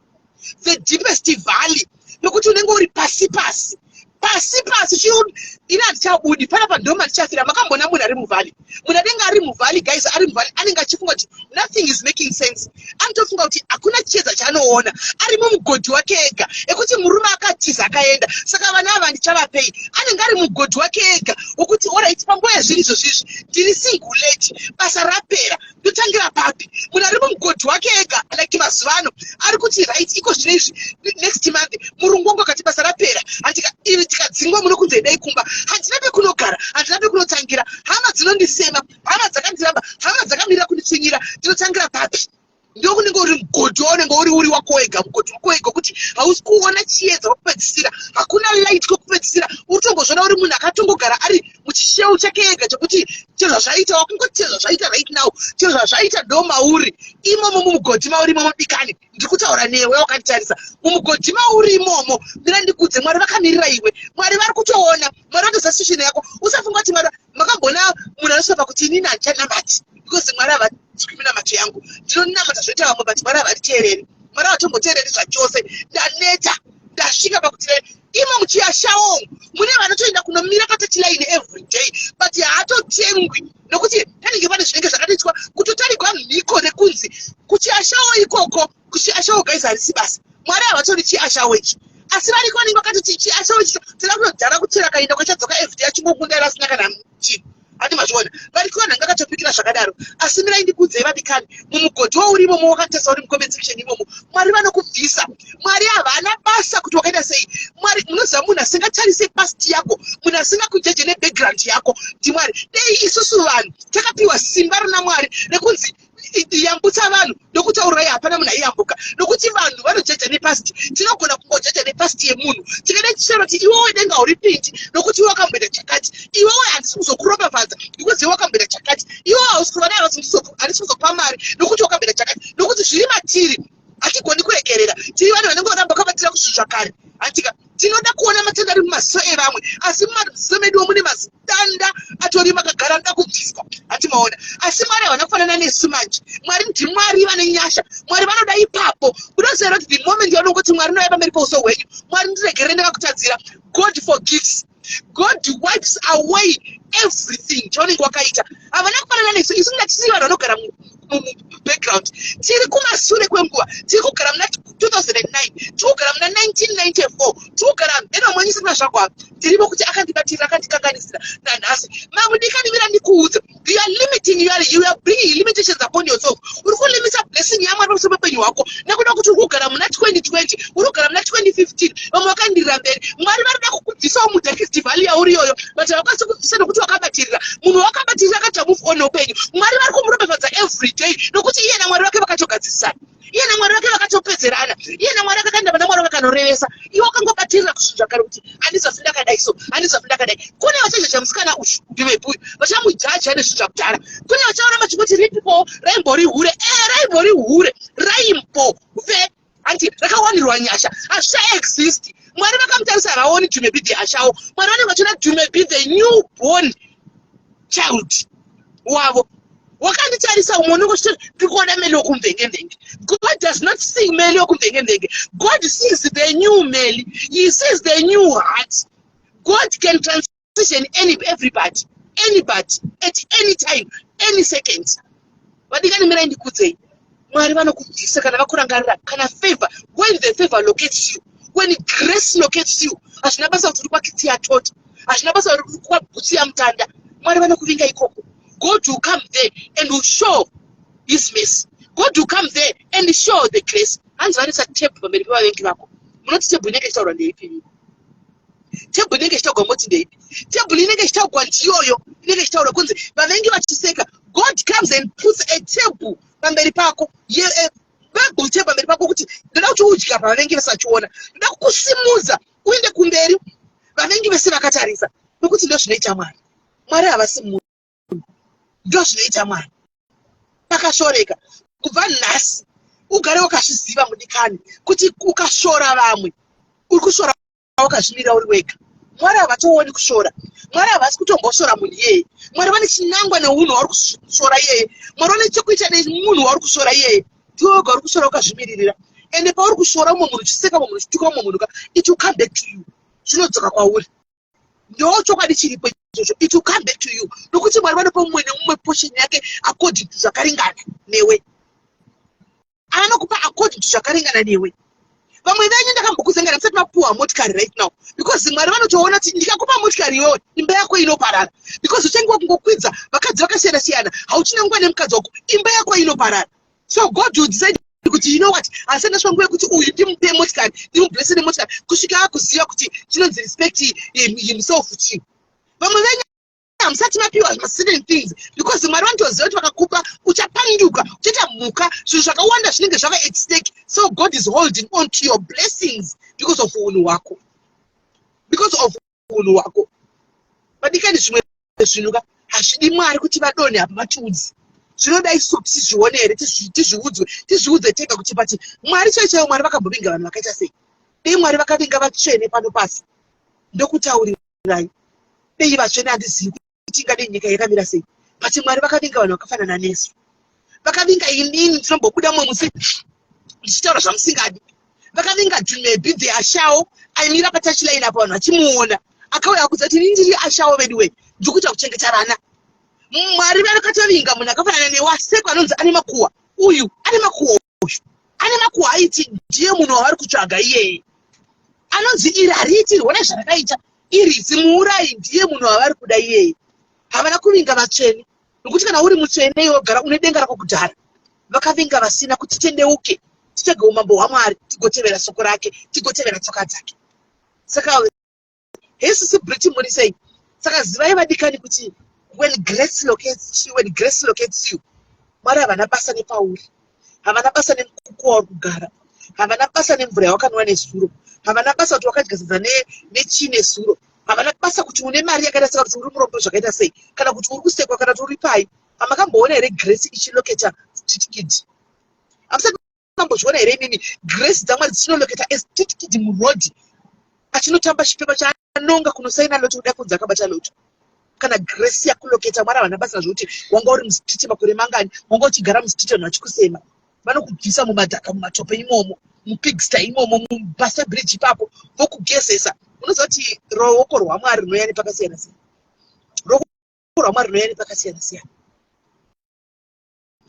the deepest valley, nokuti unenge uri pasi pasi pasi pasi, ini handichabudi panapa, ndoma ndichafira. Makambona munhu ari muvalley? Munhu anenge ari muvalley guys, ari muvalley anenge achifunga kuti nothing is making sense, anotofunga kuti hakuna chiedza chaanoona, ari mumugodhi wake ega, ekuti murume akatiza akaenda, saka vana ava ndichavapei? Anenge ari mugodhi wake ega wokuti alright, panguva yezvinhu izvozvizvi ndiri single lady, basa rapera, ndotangira papi? Munhu ari mumugodhi wake ega, like mazuva ano ari kuti right, iko zvino izvi next month murungu wangu akati basa rapera, handika ini tikadzingwa muno kunze, dai kumba handina pekunogara, handina pekunotangira, hama dzinondisema, hama dzakandiramba, hama dzakamirira kunditsvinyira, ndinotangira papi? Ndo kunenge uri mugodhi waunenge uri wako wega, mugodhi wako wega kuti hausi kuona chiedza kwekupedzisira, hakuna light kwekupedzisira. Uri tongozviona uri munhu akatongogara ari muchisheu chake ega, chekuti chero zvazvaita, wakungoti chero zvazvaita right now, chero zvazvaita ndo mauri imomo mumugodhi mauri imomo. Dikani, ndiri kutaura newe wakanditarisa mumugodhi mauri imomo. Mira ndikudze, Mwari vakamirira iwe, Mwari vari kutoona, Mwari vatoziva situation yako. Usafunga kuti Mwari, makambona munhu anosvika pakuti inini handichanamati because Mwari havanzwi minamato yangu, ndinonamata zvoita vamwe but Mwari havatiteereri, Mwari havatomboteereri zvachose, ndaneta. Ndasvika pakuti imo muchiyashawo mune vanotoenda kunomira patouchline every day, but haatotengwi nokuti panenge pane zvinenge zvakatoitwa kutotarigwa mhiko rekunzi kuchiashawo ikoko. Kuchiashawo, guys, harisi basa. Mwari havatori chiashawo ichi, asi variko vanenge vakatoti chiashawo ichi toda kunodhara kuchera kaenda kwachadzoka everyday achingokunda asina kana chinhu. Hati mazviona, variko vanhu vanga vakatopikira zvakadaro. Asi mirai ndikuudzei, vadikani, mumugodhi waurimomo wakatesa uri mucomment section imomo, Mwari vanokubvisa. Mwari havana basa kuti wakaita sei. Mwari, munoziva, munhu asingatarise past yako, munhu asingakujeje nebackground yako ndimwari. Dei isusu vanhu takapiwa simba rina Mwari rekunzi yambutsa vanhu, nokutaurirai hapana munhu aiyambuka, nokuti vanhu vanojeja nepast. Tinogona kungojeja nepast yemunhu, tikada tichitaura kuti iwewe denga uripindi nokuti iwe wakamboita chakati, iwewe handisi kuzokuropafadza because iwe wakamboita chakati, iwewe hausi kuva nayo, handisi kuzopa mari nokuti wakamboita chakati, nokuti zviri matiri, hatigoni kuregerera. Tiri vanhu vanenge varamba vakabatira kuzvinhu zvakare, hatika tinoda kuona matenda ari mumaziso evamwe, asi mumaziso meduwo mune mazidanda atori makagara anoda kubviswa. Hatimaona. Asi Mwari havana kufanana nesu manje. Mwari ndimwari vane nyasha. Mwari vanoda ipapo. Unoziva kuti the moment yaunongoti, "Mwari, ndouya pamberi pouso hwenyu, Mwari, ndiregerere, ndakakutadzira," God forgives. God wipes away everything chaunenge wakaita. Havana kufanana nesu. Isu ngatisiyi vanhu vanogara mubackground, tiri kumasure kwenguva, tiri kugara muna 2009, tiri kugara muna 1994, tiri kugara eno mwenyisina zvako. Tirimo kuti akandibatirira, akandikanganisira nanhasi. Mamudikani, mira ndikuudze. You are limiting, you are bringing limitations upon yourself. Uri kulimisa blessing yaMwari pamusoro peupenyu hwako nekuda kuti uri kugara muna 2020, uri kugara muna 2015. Vamwe vakaendirira mberi. Mwari varida kukubvisawo mudarkest valley yauri iyoyo, but havakwanisi kubvisa nokuti wakabatirira. Munhu wakabatirira akaita move on neupenyu, Mwari vari kumuropafadza every day, nokuti iye naMwari vake vakatogadzisana, iye namwari vake vakatopedzerana, iye namwari akakaenda pana Mwari vakanorevesa. Iwe wakangobatirira kuzvinhu zvakare kuti handizofi ndakadai, so handizofi ndakadai. Kune vachajaja musikana uyu ndivepuyu, vachamujaja nezvinhu zvakudhara. Kune vachaona vachingoti ripipo raimbori hure, e raimbori hure, raimbove hanti rakawanirwa nyasha, hazvichaexist. Mwari vakamutarisa, havaoni Dumebi the ashawo. Mwari vanenge vachiona Dumebi the new born child wavo. Wakanditarisa, umwe unenge uchiti ndiri kuona Meli wokumvenge-mvenge. God does not see Meli wokumvenge-mvenge. God sees the new Meli. He sees the new heart. God can transition any everybody, anybody, at any time, any second. Vadikani, mirai ndikudzei. Mwari vanokubvisa kana vakurangarira, kana favor, when the favor locates you, when grace locates you, hazvina basa kuti uri kwakitsi yatota, hazvina basa kuti uri kwabhutsu yamutanda, Mwari vanokuvinga ikoko. God will come there and will show his mercy. God will come there and show the grace. Hanzi vanoisa tebhu pamberi pevavengi vako. Munoti tebhu inenge ichitaurwa ndeipi? Tebhu inenge ichitaurwa, moti ndeipi tebhuru inenge ichitaurwa? Ndiyoyo inenge ichitaurwa kunzi vavengi vachiseka, God comes and puts a table pamberi pako, table table pamberi pako, kuti ndoda kuti udya pavavengi vasachiona, ndoda kukusimudza uende kumberi vavengi vese vakatarisa, nokuti ndo zvinoita Mwari. Mwari havasi munhu, ndo zvinoita Mwari. Pakashoreka kubva nhasi, ugare wakazviziva, mudikani, kuti ukashora vamwe, uri kushora wakazvimirira uri wega. Mwari havatooni kushora. Mwari havasi kutomboshora munhu iyeye. Mwari vane chinangwa neunhu wauri kushora iyeye. Mwari vane chekuita nemunhu wauri kushora iyeye. Ndiwe wega uri kushora wakazvimiririra. Ende pauri kushora umwe munhu, uchiseka umwe munhu, uchituka umwe munhu ka, it will come back to you. Zvinodzoka kwauri. Ndo chokwadi chiripo ichocho. It will come back to you, nokuti Mwari vanopa mumwe nemumwe portion yake according to zvakaringana newe. Anokupa according to zvakaringana newe. Vamwe venyu ndakambokuzengera musati mapuwa motikari right now, because Mwari vanotoona kuti ndikakupa motikari iyoyo, imba yako inoparara, because uchange wakungokwidza vakadzi vakasiyana siyana, hauchina nguva nemukadzi wako, imba yako inoparara. So God will decide kuti, you know what, asi ndasvika nguva yekuti uyu ndimupe motikari, ndimublese nemotikari kusvika akuziva kuti chinonzi respect himself chii. Vamwe venyu hamusati mapiwa macertain things because Mwari vanotoziva kuti vakakupa uchapanduka, uchaita mhuka, zvinhu zvakawanda zvinenge zvava at stake. So God is holding on to your blessings because of unhu hwako, because of unhu hwako. Vadikani, zvimwe zvinhu ka hazvidi Mwari kuti vadonhe apa vatiudze. Zvinoda isu tizvione here, tizviudzwe, tizviudze tega kuti pati Mwari chaiyo chaiyo, Mwari vakambovinga vanhu vakaita sei? Dei Mwari vakavinga vatsvene pano pasi, ndokutaurirai, dei vatsvene, handizivi kuti ingadei nyika yakamira sei, but Mwari vakavinga vanhu vakafanana nesu. Vakavinga inini ndinombobuda mumwe musi ndichitaura zvamusingadi. Vakavinga Dumebi the ashawo aimira patouchline apo vanhu vachimuona. Akauya akudza kuti ini ndiri ashawo veduwe, ndiri kuita kuchengeta vana. Mwari vakatovinga munhu akafanana newasekwa anonzi ane makuhwa. Uyu ane makuhwa, uyu ane makuhwa, aiti ndiye munhu wavari kutsvaga iyeye. Anonzi iri hariiti, rwona zvarakaita iri zimuurai, ndiye munhu wavari kuda iyeye. Havana kuvinga vatsvene, nokuti kana uri mutsvene iwe gara une denga rako kudhara. Vakavinga vasina kuti tendeuke, titsvage umambo hwaMwari, tigotevera soko rake, tigotevera tsoka dzake. Saka hesisi Briti, muri sei? Saka zivai vadikani kuti when grace locates you, Mwari havana basa nepauri, havana basa nemukuku wauri kugara, havana basa nemvura yawakanwa nezuro, havana basa kuti wakadya sadza nechii nezuro, havana basa kuti une mari yakaita sei, kuti uri murombo zvakaita sei, kana kuti uri kusekwa, kana kuti uri pai. Hamakamboona here grace ichilocata street kid? Hamusati mambozviona here imimi grace dzaMwari dzichinolocata a street kid murodhi achinotamba chipepa chaanonga kunosaina lotto, kuda kunzi akabata lotto? Kana grace yakulocata, Mwari havana basa nazvo kuti wanga uri mustreet makore mangani, wanga uchigara mustreet vanhu vachikusema. Vanokubvisa mumadhaka, mumatope imomo, mupigsty imomo, mubasa bridge ipapo, vokugezesa. Unoziva kuti ruoko rwaMwari runouya nepakasiyana siyana. Ruoko rwaMwari runouya nepakasiyana siyana.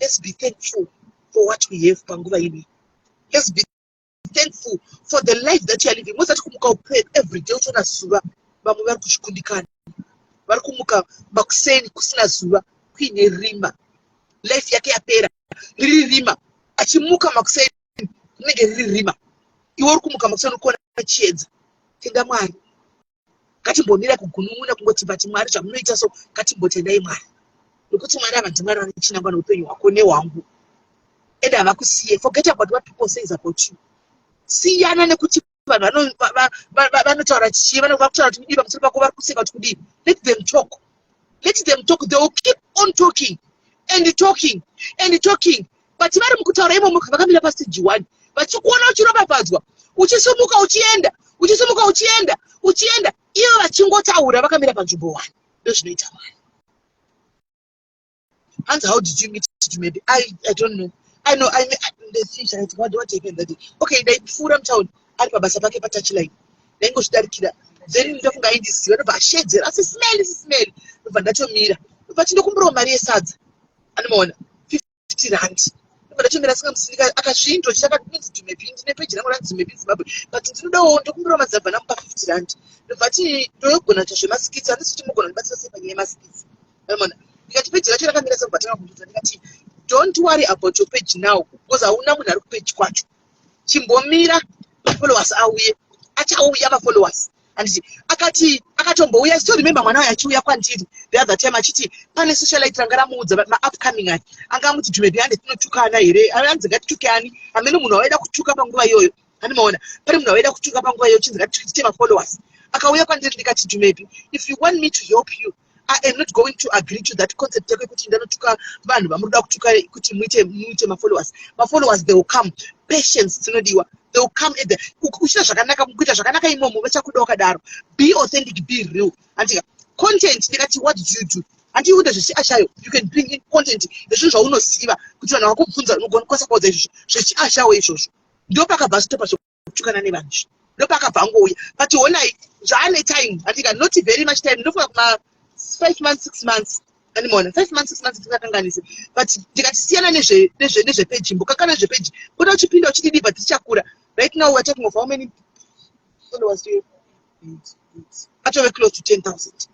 Let's be thankful for what we have panguva ino. Let's be thankful for the life that you are living. Mozati kumuka upe every day uchiona zuva, vamwe vari kuzvikundikana, vari kumuka makuseni kusina zuva, kuine rima, life yake yapera, riri rima. Achimuka makuseni rinenge riri rima. Iwe uri kumuka makuseni uri kuona chiedza. Tenda Mwari. Ngatimbomira kugunun'una, kungoti but Mwari, zvamunoita so. Ngatimbotendai Mwari, nokuti Mwari ava ndiMwari vane chinangwa neupenyu hwako nehwangu, ende havakusiye. Forget about what people says about you. Siyana nekuti vanhu vanotaura chii, vakutaura kuti kudii pamusoro pako, vari kuseka kuti kudii. Let them talk, let them talk. They will keep on talking and talking and talking, but vari mukutaura imomo vakamira pastage one, vachikuona uchiropafadzwa, uchisimuka uchienda, uchisimuka uchienda, uchienda, ivo vachingotaura vakamira panzvimbo one. Ndozvinoita Mwari. Hanzi, "How did you meet Maybe?" I don't know. I know I what happened that day. Okay, ndaipfuura mutauni ari pabasa pake patouchline, ndaingozvidarikira, then ndofunga aindiziva, ndobva ashedzera, "Asi Smeli, Smeli!" Ndobva ndatomira, ndobva chindokumbirawo mari yesadza, anomaona, R50. Ndobva ndatomira singamusindika. Akazvindo chakadinonzi Dumebi, ndine peji rangu ranzi Dumebi Zimbabwe, but ndinodawo, ndokumbirawo madzabva namupa R50. Ndobva ti, "Ndogona kuita zvemaskits, handisi kuti mugona kundibatsira sei panyaya yemaskits?" Anomaona. Ndikati, "Peji racho rakamira sebva tanga kundiudza." Ndikati, "Don't worry about your page now, because hauna munhu ari kupeji kwacho. Chimbomira mafollowers auye." Achauya mafollowers, handiti? Akati akatombouya. Still remember mwana wayo achiuya kwandiri the other time achiti pane socialite ranga ramuudza, maupcoming aya, anga amuti, "Dumebi, hande tinotukana here?" Anzi, "Ngatituke ani?" Hamene munhu waida kutuka panguva iyoyo. Handimaona pane munhu waida kutuka panguva iyoyo, chinzi ngatite mafollowers. Akauya kwandiri, ndikati, "Dumebi, if you want me to help you, I am not going to agree to that concept yako yekuti ndanotuka vanhu vamunoda kutuka kuti muite mafollowers. Mafollowers, they will come. Patience dzinodiwa. They will come at the uchiita zvakanaka, kuita zvakanaka imomo vachakuda wakadaro. Be authentic, be real." Andika content, ndikati, "What do you do?" Handiude zvechiashayo. You can bring in content nezvinhu zvaunoziva kuti vanhu vakubvunza unokwanisa kuvaudza izvozvo zvechiashawo izvozvo. Ndo pakabva stopa zvekutukana nevanhu izvi, ndo pakabva angouya. But honai zvaane time, handika? Not very much time, ndofunga kuma 5 months, 6 months, andimaona, 5 months, 6 months, ndingakanganise. But ndikati siyana nezvepeji, mbokakana nezvepeji, kuda uchipinda uchididi, but tichakura. Right now we are talking of, how many followers do you have? Atove close to 10,000,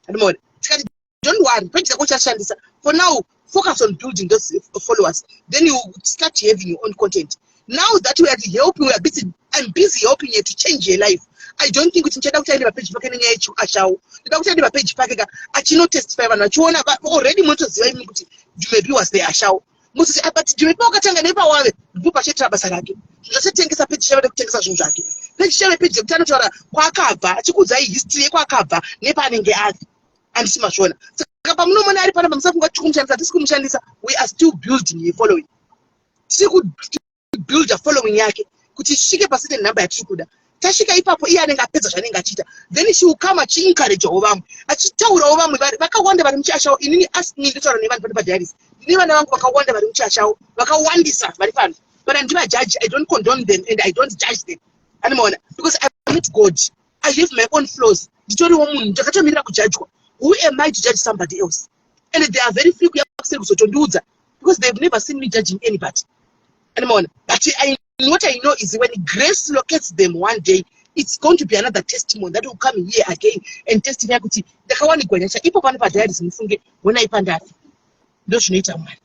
andimaona. Tikati, "Don't worry, page yako uchashandisa. For now, focus on building those followers, then you start having your own content." Now that we are helping, we are busy, I'm busy helping her to change her life. I don't think kuti ndichada kuti aende papeji pake nenyaya yechiashawo. Ndoda kuti aende papeji pake ka achinotestify, vanhu vachiona. Already munotoziva imi kuti Dumebi was the ashawo. Muzoti, "Ah, but Dumebi wakatanga nepawave." Ndipo pachaitira basa rake zvachatengesa peji, chave nekutengesa zvinhu zvake. Peji chave peji yekuti anotaura kwaakabva, achikuudzai history yekwaakabva nepaanenge ari. Handisi mazviona? Saka pamunomona ari panapa, musafunga kuti tiri kumushandisa. Hatisi kumushandisa. We are still building a following. Tiri kubuilda following yake kuti isvike pacertain number yatiri kuda. Tasvika ipapo, iye anenge apedza zvaanenge achiita, then she will come achiencouragewo vamwe, achitaurawo vamwe vakawanda vari muchiashawo. Inini, ask me, ndotaura nevanhu pano padiaries. Ndine vana vangu vakawanda vari muchiashawo, vakawandisa vari pano. But handivajaji. I don't condone them and I don't judge them, animaona, because I'm not God. I have my own flaws. Nditoriwo munhu, ndakatomirira kujajwa. Who am I to judge somebody else? And they are very free kuya kuseri kuzotondiudza because they've never seen me judging anybody, animaona. But what I know is when grace locates them one day, it's going to be another testimony that will come here again and testify kuti ndakawanikwa nyasha ipo pano paDiaries. Mufunge, honai pandafi. Ndo zvinoita Mwari,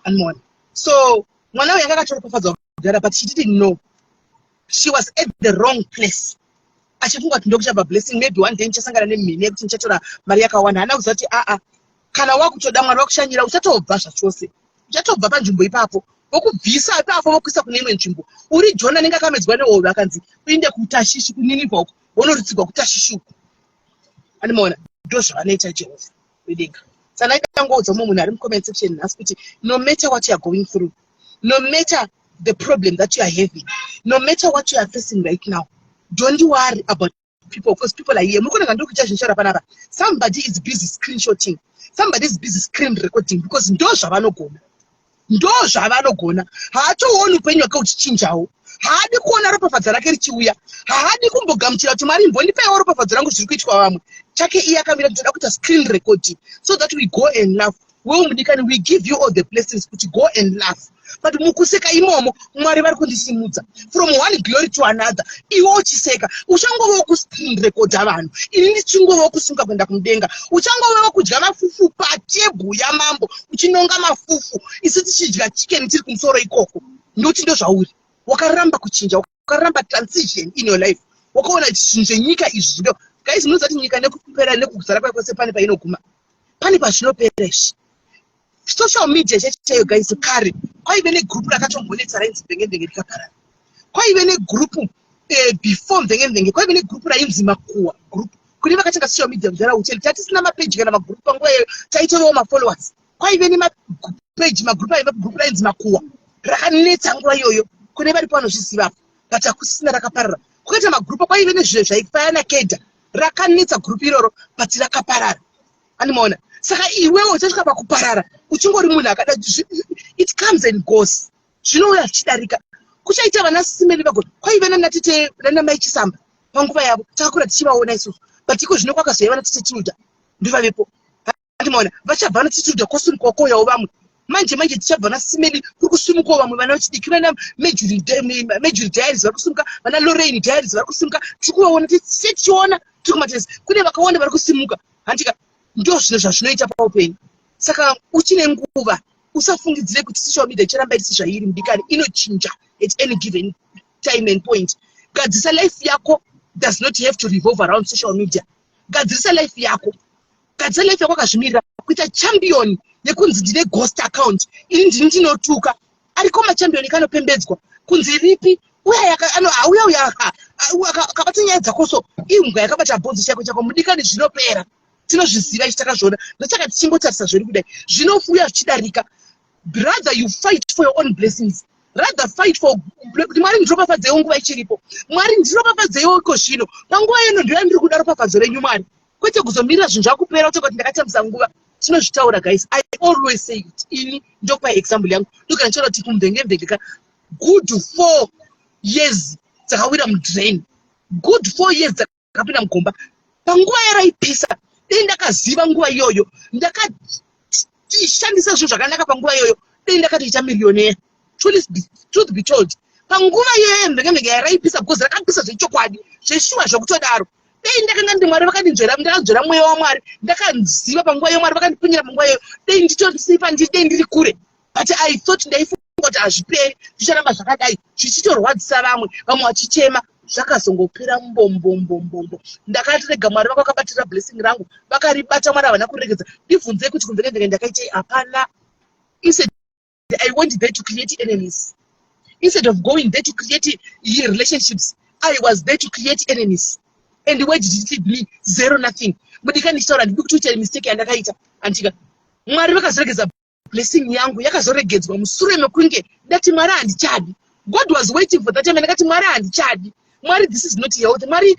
animaona. So mwana uyu anga akatoropafadzwa kudhara, but she didn't know she was at the wrong place, achifunga kuti ndokuchabva blessing. Maybe one day ndichasangana nemhini yekuti ndichatora mari yakawanda. Haana kuziva kuti aa, kana wakutoda Mwari wakushanyira, uchatobva zvachose, uchatobva panzvimbo ipapo, vokubvisa ipapo, vokuisa kune imwe nzvimbo. Uri Jona anenge akamedzwa nehove, akanzi uinde kuTashishi, kuNinivha uko, wonoritsigwa kuTashishi uko, animaona. Ndo zvavanoita Jehovha wedenga. Saka ndaidangoudza mumwe munhu ari mucomment section nhasi kuti no matter what you are going through, no matter the problem that you are having, no matter what you are facing right now, don't worry about people, because people are here. Muri kuona ndiri kuita zvinhu panapa. Somebody is busy screenshotting, somebody is busy screen recording, because ndo zvavanogona, ndo zvavanogona. Haatooni upenyu hwake uchichinjawo, haadi kuona ropafadzo rake richiuya, haadi kumbogamuchira kuti Mwari imbondipaiwo ropafadzo rangu zviri kuitwa vamwe. Chake iye akamira, toda kuita screen recording so that we go and laugh. Wewe mudikani, we give you all the blessings kuti go and laugh, but mukuseka imomo, Mwari vari kundisimudza from one glory to another. Iwe uchiseka, uchangovawo kuscreen recorda vanhu, ini ndichingovawo kusimuka kuenda kumudenga. Uchangovawo kudya mafufu patebhu yamambo, uchinonga mafufu, isu tichidya chicken tiri kumusoro ikoko. Ndokuti ndo zvauri. Wakaramba kuchinja, wakaramba transition in your life. Wakaona kuti zvinhu zvenyika izvi zvido. Guys, munoziva kuti nyika nekupera nekuzara kwayo kwose pane painoguma, pane pazvinopera izvi. Social media chaicho chaiyo, guys, kare kwaive negrupu rakatombonetsa rainzi Mvengemvenge, rikaparara. Kwaive negrupu before Mvengemvenge, kwaive negrupu rainzi Makuwa Group, kune vakatanga social media kudhara. Ucheli tatisina mapeji kana magrupu panguva iyoyo, taitovawo mafollowers. Kwaive nemapeji, magrupu aiva, grupu rainzi Makuwa rakanetsa nguva iyoyo. Kune varipo vanozvizivapo, but hakusisina, rakaparara. Kwakaita magrupu, kwaive nezviro zvaifayana kedha, rakanetsa gurupu iroro, but rakaparara, animaona. Saka iwewo uchasvika pakuparara uchingori munhu akada. It comes and goes, zvinouya zvichidarika. Kuchaita vana Simeli vago, kwaive nanatete nanamai Chisamba panguva yavo, takakura tichivaona isusu, but iko zvino kwakazouya vana Tete Tilda, ndovavepo, andimaona. Vachabva vana Tete Tilda, kwosimukawo kouyawo vamwe. Manje manje tichabva naSimeli, kuri kusimukawo vamwe vana vechidiki, vana Major Diaries vari kusimuka, vana Lorraine Diaries vari kusimuka. Tiri kuvaona, tichiona tiri kumatesi, kune vakawanda vari kusimuka, handika? Ndo zvinhu zvazvinoita paupenyu. Saka uchine nguva, usafungidzire kuti social media icharamba iri sezvairi. Mudikani, inochinja at any given time and point. Gadzirisa life yako does not have to revolve around social media. Gadzirisa life yako, gadzira life yako akazvimirira. Kuita champion yekunzi ndine ghost account, ini ndini ndinotuka, ariko machampion kanopembedzwa kunzi ripi uya, auya uya akabata nyaya dzako, so imbwa yakabata bhonzo chako chako. Mudikani, zvinopera, tinozviziva ichi, takazviona. Ndosaka tichingotarisa zveri kudai, zvinouya zvichidarika. Brother, you fight for your own blessings. Rather fight for kuti Mwari ndiropafadzeiwo nguva ichiripo, Mwari ndiropafadzeiwo iko zvino, panguva ino ndoya ndiri kuda ropafadzo renyu, Mwari, kwete kuzomirira zvinhu zvakupera utoka kuti ndakatambisa nguva. Tinozvitaura, guys. I always say it. Ini ndokupa example yangu, ndogara ndichitaura kuti kumvenge ka, good 4 years dzakawira mudrain, good 4 years dzakapinda mugomba panguva yaraipisa. Dei ndakaziva nguva iyoyo, ndakashandisa zvinhu zvakanaka panguva iyoyo, dei ndakatoita millionaire. Truth be told, panguva iyoyo mvengemvenge yaraipisa, because rakapisa zvechokwadi, zveshuwa, zvokutodaro. Dei ndakanga ndi Mwari vakandinzvera, ndakanzvera mweya waMwari, ndakaziva panguva iyo, Mwari vakandipfunyira panguva iyoyo, dei nditosipa, dei ndiri kure. But I thought, ndaifunga kuti hazviperi, zvicharamba zvakadai, zvichitorwadzisa vamwe, vamwe vachichema. Zvakazongopera mbombombombo. Ndakatirega Mwari vanga vakabatira blessing rangu, vakaribata. Mwari havana kuregedza. Ndibvunzei kuti kumvengemvenge ndakaitei? Hapana. Instead I went there to create enemies. Instead of going there to create relationships, I was there to create enemies. And where did it lead me? Zero, nothing. Mudikani, ndichitaura, ndidi kuti uite mistake yandakaita, andika. Mwari vakazoregedza blessing yangu, yakazoregedzwa mushure mekunge ndati Mwari handichadi. God was waiting for that time. Ndakati, "Mwari, handichadi. Mwari, this is not health. Mwari,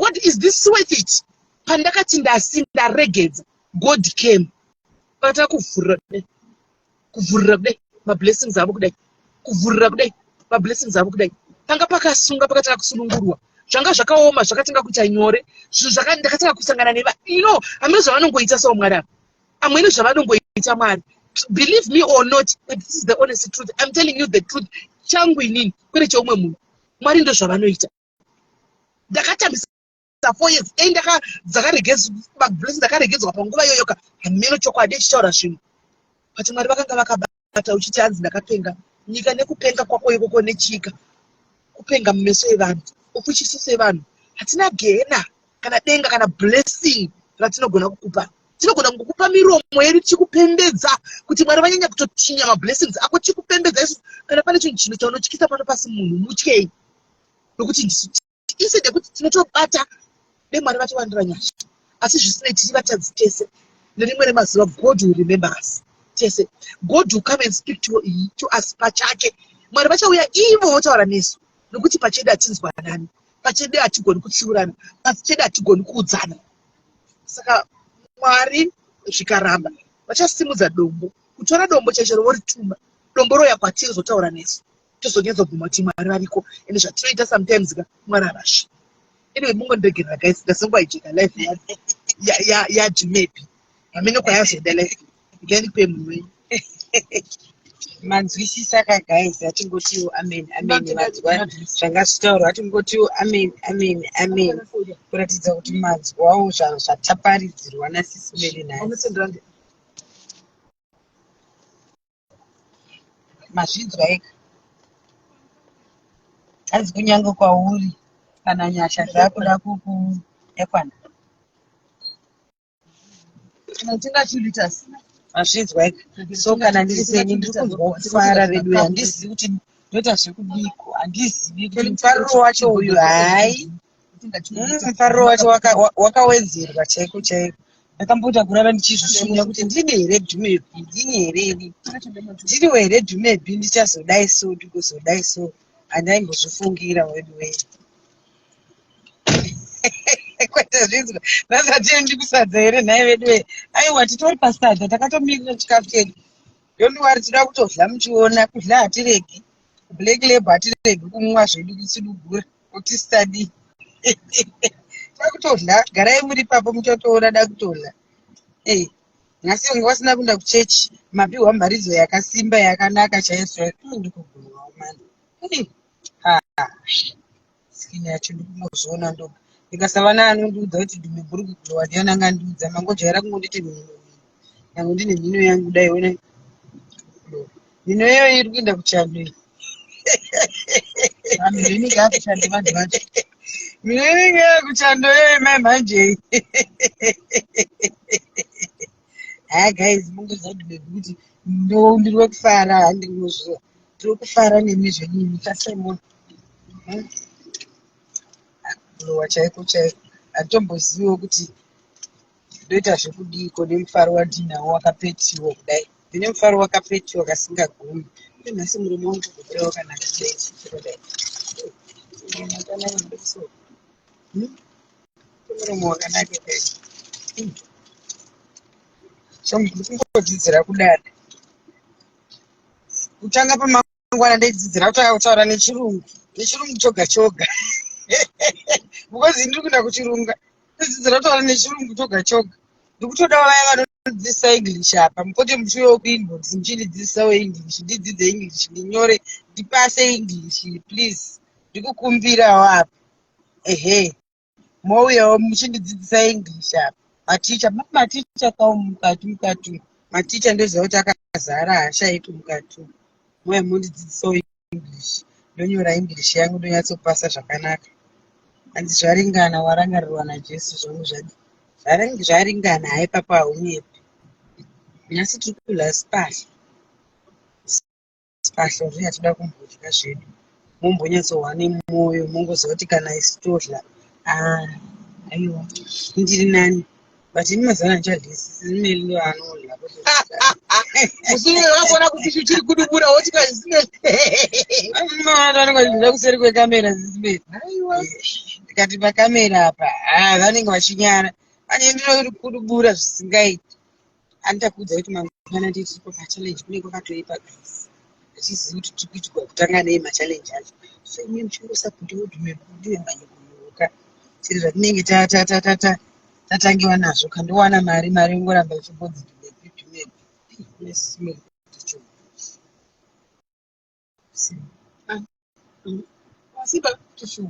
what is this worth it?" Pandakati ndasi ndaregedza, God came, vakatanga kuvhurira kudai, kuvhurira kudai. Mablessings avo kudai, kuvhurira kudai, mablessings avo kudai. Panga pakasunga pakatanga kusunungurwa. Zvanga zvakaoma zvakatanga kuita nyore. Zvinhu zvaka ndakatanga kusangana neva you know, hameno zvavanongoita sawo Mwari ava. Amweni zvavanongoita Mwari. Believe me or not, but this is the honest truth. I'm telling you the truth. Changu inini, kwete cheumwe munhu. Mwari ndozvavanoita. Ndakatambisa 4 years ei ndakaregedzwa, ndakaregedzwa panguva iyoyo ka. Hameno chokwadi ichitaura zvinhu, but Mwari vakanga vakabata. Uchiti hanzi ndakapenga nyika nekupenga kwako ikoko nechika kupenga mumeso evanhu, ufuchisu sevanhu hatina gena kana denga kana blessing ratinogona kukupa. Tinogona kungokupa miromo yedu tichikupembedza kuti Mwari vanyanya kutotinya mablessings ako, tichikupembedza isu. Kana pane chinhu chino chaunotyisa pano pasi, munhu mutyei, nokuti ndisu isi ndekuti tinotobata demwari vatiwandira nyasha. Asi zvisinei, tiri vatadzi tese. Nerimwe remazuva God will remember us tese. God will come and speak to us pachake. Mwari vachauya ivo votaura nesu, nokuti pachedu hatinzwanani, pachedu hatigoni kutsiurana, pachedu hatigoni kuudzana. Saka Mwari zvikaramba, vachasimudza dombo, kutora dombo chaicho vorituma, dombo roya kwatiri zotaura nesu, tozonyatsobvuma kuti Mwari variko. Ende zvatinoita sometimes ka, Mwari havasvi. Anyway, mungondiregerera guys, ndasingwaijeka life yaJumepi, hamene kwayazoenda life. Ndanipe munhu wenyu. Manzwisisa ka guys? Atingotiwo amen, amen. Manzwa zvanga zvitaurwa, atingotiwo amen, amen, amen, kuratidza kuti manzwawo zvataparidzirwa nasisi Mary nhasi. Mazvinzwa ega. Hanzi kunyange kwauri kana nyasha dzakuda kuku yakwana. Tinga 2 liters. Mazvinzwa ega. So kana ndiri seni, ndiri kunzwa kufara vedu. Handizivi kuti ndoita zvekudiko, handizivi kuti mufariro wacho uyu, hai, mufariro wacho wakawedzerwa chaiko chaiko. Ndakamboita kurara ndichizvishunya kuti ndini here Dhumebi, ndini here ini, ndiriwo here Dhumebi, ndichazodai so, ndigozodai so? Handaimbozvifungira wedu wei. Kwete zvinzwa nasatiendi kusadza here nhai vedu wei? Aiwa, titori pasadza, takatomirira chikafu chedu. Don't worry, tinoda kutodla muchiona. Kudla hatiregi, Black Label hatiregi kumwa zvedu, kutsudugura kuti sitadii takutodla. Garai muri papo, muchatoona da kutodla. Ei, nhasi vanga vasina kuenda kuchechi, mapiwa mharidzo yakasimba, yakanaka chaizvo. Ndikugunwawo mani. Ha, skin yacho ndikungozviona ndoga. Ndikasava naanondiudza kuti dhume bhuri kuglowa, ndiani angandiudza? Mangojaira kungonditi mhino, nyange ndine mhino yangu. Dai ona mhino iyoyo iri kuenda kuchando iyi. Mhino inenge yakuchando vanhu vacho. Mhino inenge yakuchando iyoyo mai manje. Haya guys, mungoziva kuti bebi kuti ndiri wekufara, handinozviziva, ndiri wekufara nemi zvenyini tasemona kulowa chaiko chaiko. Handitomboziviwo kuti ndoita zvekudiko nemufaro wandinawo wakapetiwa kudai. Ndine mufaro wakapetiwa kasingagumi. Uye nhasi murume wangu kubuda wakanaka kudai, chikadai muromo wakanaka kudai so. Muromo wakanaka kudai. So ndikungodzidzira kudada. Kutanga pamangwana ndaidzidzira kutanga kutaura nechirungu, nechirungu choga choga, because ndiri kuenda kuchirunga, ndodzidzira kutaura nechirungu choga choga. Ndikutoda vaya vanodzidzisa English apa, mupote muchiuyawo kuinbox muchindidzidzisawo English, ndidzidze English, ndinyore, ndipase English, please. Ndikukumbirawo apa, ehe, mouyawo muchindidzidzisa English apa. Maticha, maticha kawo mukati mukati umu. Maticha ndoziva kuti akazara, haashaiki mukati umu. Mouya mondidzidzisawo English, ndonyora English yangu, ndonyatsopasa zvakanaka. Hanzi zvaringana, warangarirwa naJesu. Zvangu zvadi zvaringana. Hai, papa, haunyepi. Nhasi tiri kudya sipahla, sipahla zviya toda kumbodya zvedu. Mumbonyatsohwa nemwoyo, mungoziva kuti kana isu todya. Ah, aiwa, ndiri nani, but ini mazana handichadlisi, simeli ndo anodya. Musi wakaona kuti chiri kudubura woti kazimeli. Vanenge vachidya kuseri kwekamera, zisimeli. Aiwa. Ndikati pakamera apa, ha, vanenge vachinyara ane ndinori kudubura zvisingaiti. Anditakudza kuti mangwana nditiri pamachallenge, kunenge kwakatoipa guys. Hachizivi kuti tiri kuitikwa kutanga nei machallenge acho. So imi muchingosapota ndiwe manyukunyuka. Chero zvatinenge tatangiwa nazvo, kandowana mari, mari ingoramba ichingonzi dhumepi dhumepi. Nesmell kuti Simba,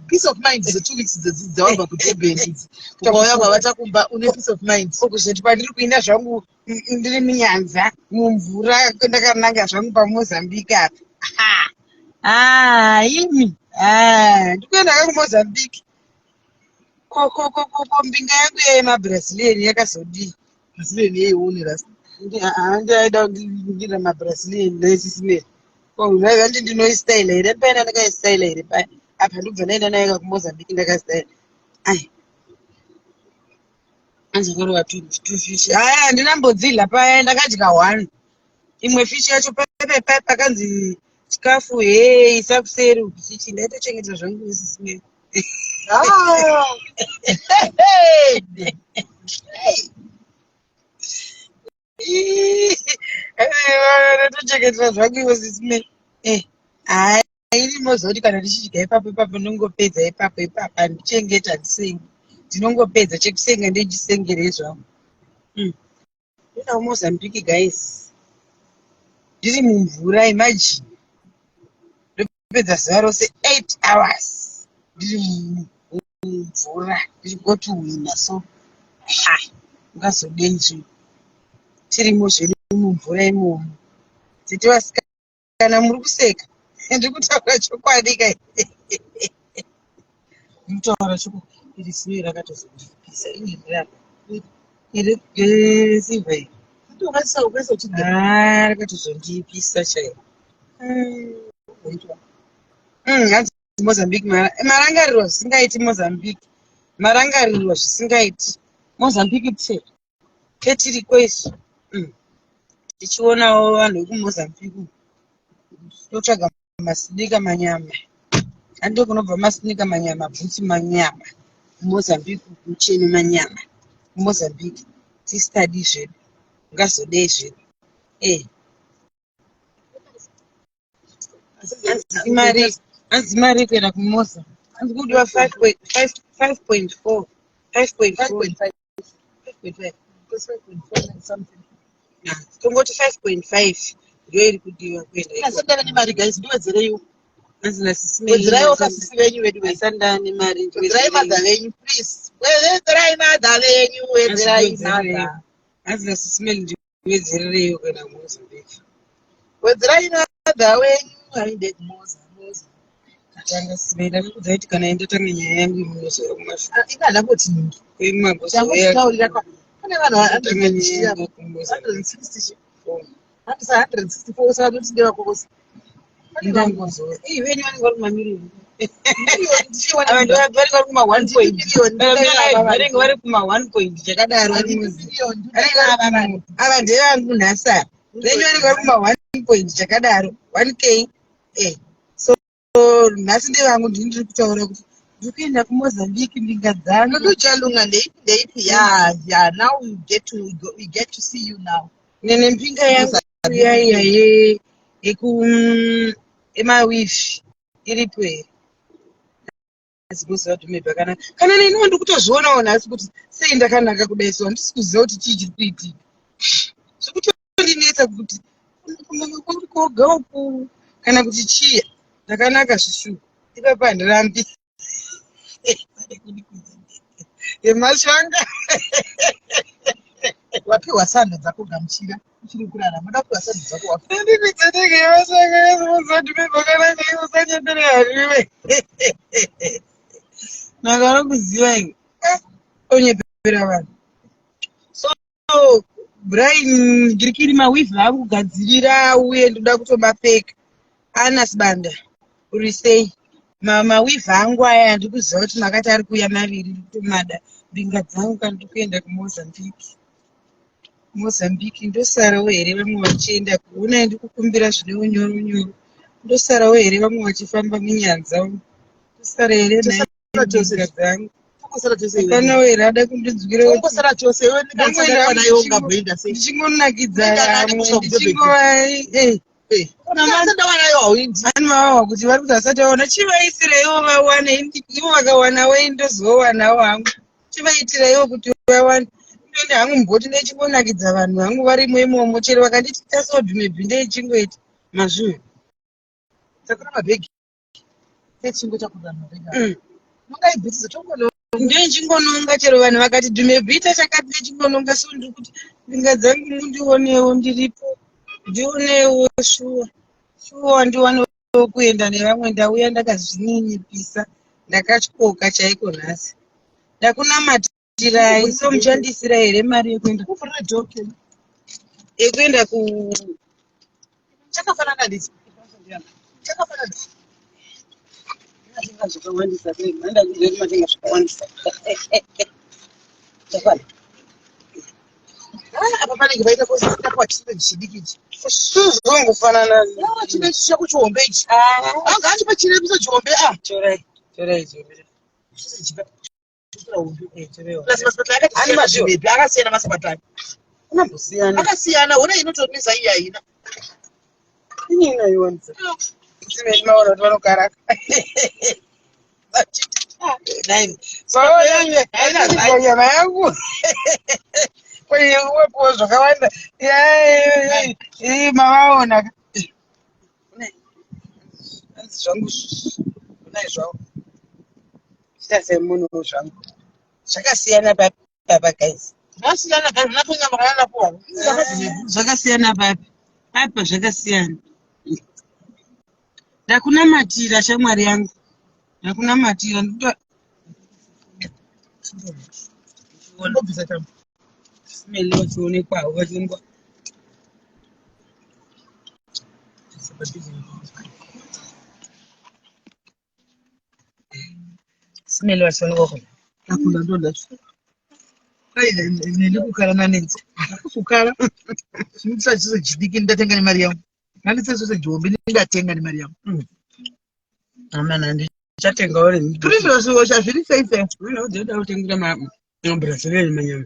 peace of mind the 2 weeks dzawabva kuDurban idzi, ukauya kwavata kumba une peace of mind. Kuzoti pandiri kuinda zvangu, ndiri munyanza mumvura, ndakananga zvangu paMozambique apa. Ah, imi, ndikuenda ka kuMozambique. Ko mbinga yangu yemaBrazilian yakazodii? Brazilian yeione rasta. Handiaida kundira maBrazilian nesisime. Handi ndinoistaila here paina? Ndakaistaila here paya apa? Ndobva ndaenda naye ka kuMozambique, ndakastaila. Ai, anzakarova two fish. Haya, handina mbodzidla paya, ndakadya one. Imwe fish yacho paipai pai pakanzi chikafu hei, isakuseri uku chichi, ndaitochengeta zvangu isisime. Ah. Hey. Hey. Ndatochengeta zvangu iwo sisime. Hai, irimo zoti kana ndichidya ipapo ipapo, ndingopedza ipapo ipapo, handichengeti, handisengi, ndinongopedza. Chekusenga ndechisengere zvangu. Ndoenda kuMozambique, guys, ndiri mumvura. Imagine, ndopedza zuva rose, 8 hours ndiri mumvura, ndichigotuhwina. So ha, ungazodei zvinhu tirimo zvedu mumvura imomo? Tete vasikana, muri kuseka, ndiri kutaura chokwadi kai. Mutaura choko, iri ziyo rakatozondipisa ini ndirapa. Iri silver iri. Ukaisa, ukaisa uchidya. Ah, rakatozondipisa chairo. Hanzi Mozambique marangarirwa zvisingaiti. Mozambique marangarirwa zvisingaiti. Mozambique te ketiriko isu. Tichionawo vanhu vekuMozambique, totsvaga masinika manyama. Handi kunobva masinika manyama, bhutsu manyama kuMozambique, mucheno manyama kuMozambique. Tisitadi zvedu, ungazodei zvedu? Mari, hanzi mari kuenda kuMoza, hanzi kudiwa 5.4, 5.4. 5.5. 5.4 something. Tongoti 5.5 ndio iri kudiwa kuenda ikoko. Asi ndava nemari, guys, ndiwedzereiwo. Hanzi nasisi. Wedzerai kasisi venyu vedu vedu. Asanda nemari. Wedzerai madha venyu, please. Wedzerai madha venyu, wedzerai madha. Hanzi nasisi Meli, ndiwedzerereiwo kuenda kuMozambique. Wedzerai madha wenyu aende kuMoza, Moza. Tanga simei, ndakakudza kuti kana ndatanga nyaya yangu imunozouya kumashure. Ah, ingada kuti ningi. Kwemagozouya. Tangozvitaurira pane vanhu Tanga nyaya yangu kuMozambique. 160, handisa 164, saka ndoti ndevako vose. Ndangozouya. Ii, venyu vanenge vari kumamiriyoni. Miriyoni ndichiwana. Ava ndo vanenge vari kuma one point. Miriyoni. Vanenge vari kuma one point chakadaro. Miriyoni. Ava ndevangu nhasi ava. Venyu vanenge vari kuma one point chakadaro, 1K. So nhasi ndevangu, ndini ndiri kutaura kuti ndiri kuenda kuMozambique, mbinga dzangu. Luluchalunga, ndeipi, ndeipi? Yeah, now we get to see you now. Nene mbinga yangu yaiya yeku emawifi iripo here? Zikuziva kuti maybe akanaka. Kana neniwo ndiri kutozvionawo nhasi kuti sei ndakanaka kudai. So handisi kuziva kuti chii chiri kuitika, zvikutondinetsa kuti kunaka kuri koga uku kana kuti chii. Ndakanaka zvishuwa ipapo, handirambi yemashanga. Wapiwa sando dzako, gamuchira. Uchiri kurarama, uda kupiwa sando dzako, wapiwa. Ndikudzatenge yemashanga yezimuzati mebakanaka, usanyepere hariwe naka nokuziva iwe onyepera vanhu. So Brian Girikiri, mawivhi akugadzirira uye ndoda kutomapfeka. Anas Banda, uri sei? Mawivhi angu aya ndiri kuziva kuti makati ari kuuya maviri, ndiri kutomada mbinga dzangu kana ndiri kuenda kuMozambique. Mozambique ndosarawo here vamwe vachienda? Kuonai, ndiri kukumbira zvine unyoro unyoro. Ndosarawo here vamwe vachifamba munyanza umu? Ndosara here nhai mbinga dzangu? Tongosara tose iwe. Hapana here ada kundinzwira kuti Tongosara chose iwe, ndikasara nayo ungamboenda sei? Ndichingonakidza Unoenda nani vamwe kusvika kuDurban? ndichingova Eh. Ani vawawa kuti vari kuti asati vaona, chivaisireiwo vawane, ivo vakawanawo ini ndozowanawo hangu. Chivaitireiwo kuti vawane. Ndoenda hangu mubhoti ndechingonakidza vanhu vangu varimo imomo, chero vakanditi tasodhumebhi ndechingoita mazviyo. Takura mabhegi. Techingotakurira mabhegi. Mungaibvisiza tongono. Ndechingononga chero vanhu vakati dhumebhi ita chakati ndechingononga, so ndiri kuti mbinga dzangu mundionewo ndiripo. Ndionewo shuwa. Shuwa ndiwanewo kuenda nevamwe, ndauya ndakazvininipisa, ndakatyoka chaiko nhasi. Ndakunamatirai, so muchandisira here mari yekuenda Kuvhurira joke. Yekuenda ku Chakafanana nditi. Chakafanana. Matenga zvakawandisa sei? Manda kuziva kuti matenga zvakawandisa. Chakwana. Ah, apa panenge paita kusina chisina chidiki ichi. Zvongofanana. Ah, chine chako chihombe ichi. Anga achipa chirebiso chihombe ah. Torai, torai, torai. Chise chika. Chikura hombe. Eh, torai. Plus masipatara akati Ani siyana mazviwa. zvibebi, akasiyana masipatara. Unambosiyana. Akasiyana, hona inotomisa iyi haina. Ini inoiwanza. Simeni maona kuti vanokaraka. Nine. So nyama yangu. Kwaye zvakawanda. Mavaona. Hanzi zvangu unai zvavo. Chita semunhu zvangu. Zvakasiyana papi papa guys? Zvakasiyana guys, napenya makanana puwa. Zvakasiyana papi? Apa zvakasiyana. Ndakunamatira shamwari yangu. Ndakunamatira ndikuto Ndobvisa tambo. Simeni vachionekwawo vachionekwa. Simeni vachionekwa kuna. Akunda ndoda. Kai neni kukara nanenzi. Kukara. Chinoita chiso chidiki ndatenga nemari yangu. Handise chose jombe ndatenga nemari yangu. Amana ndichatengawo remi. Previous washa zviri sei sei. Unoda kutengera mabrazilian manyama.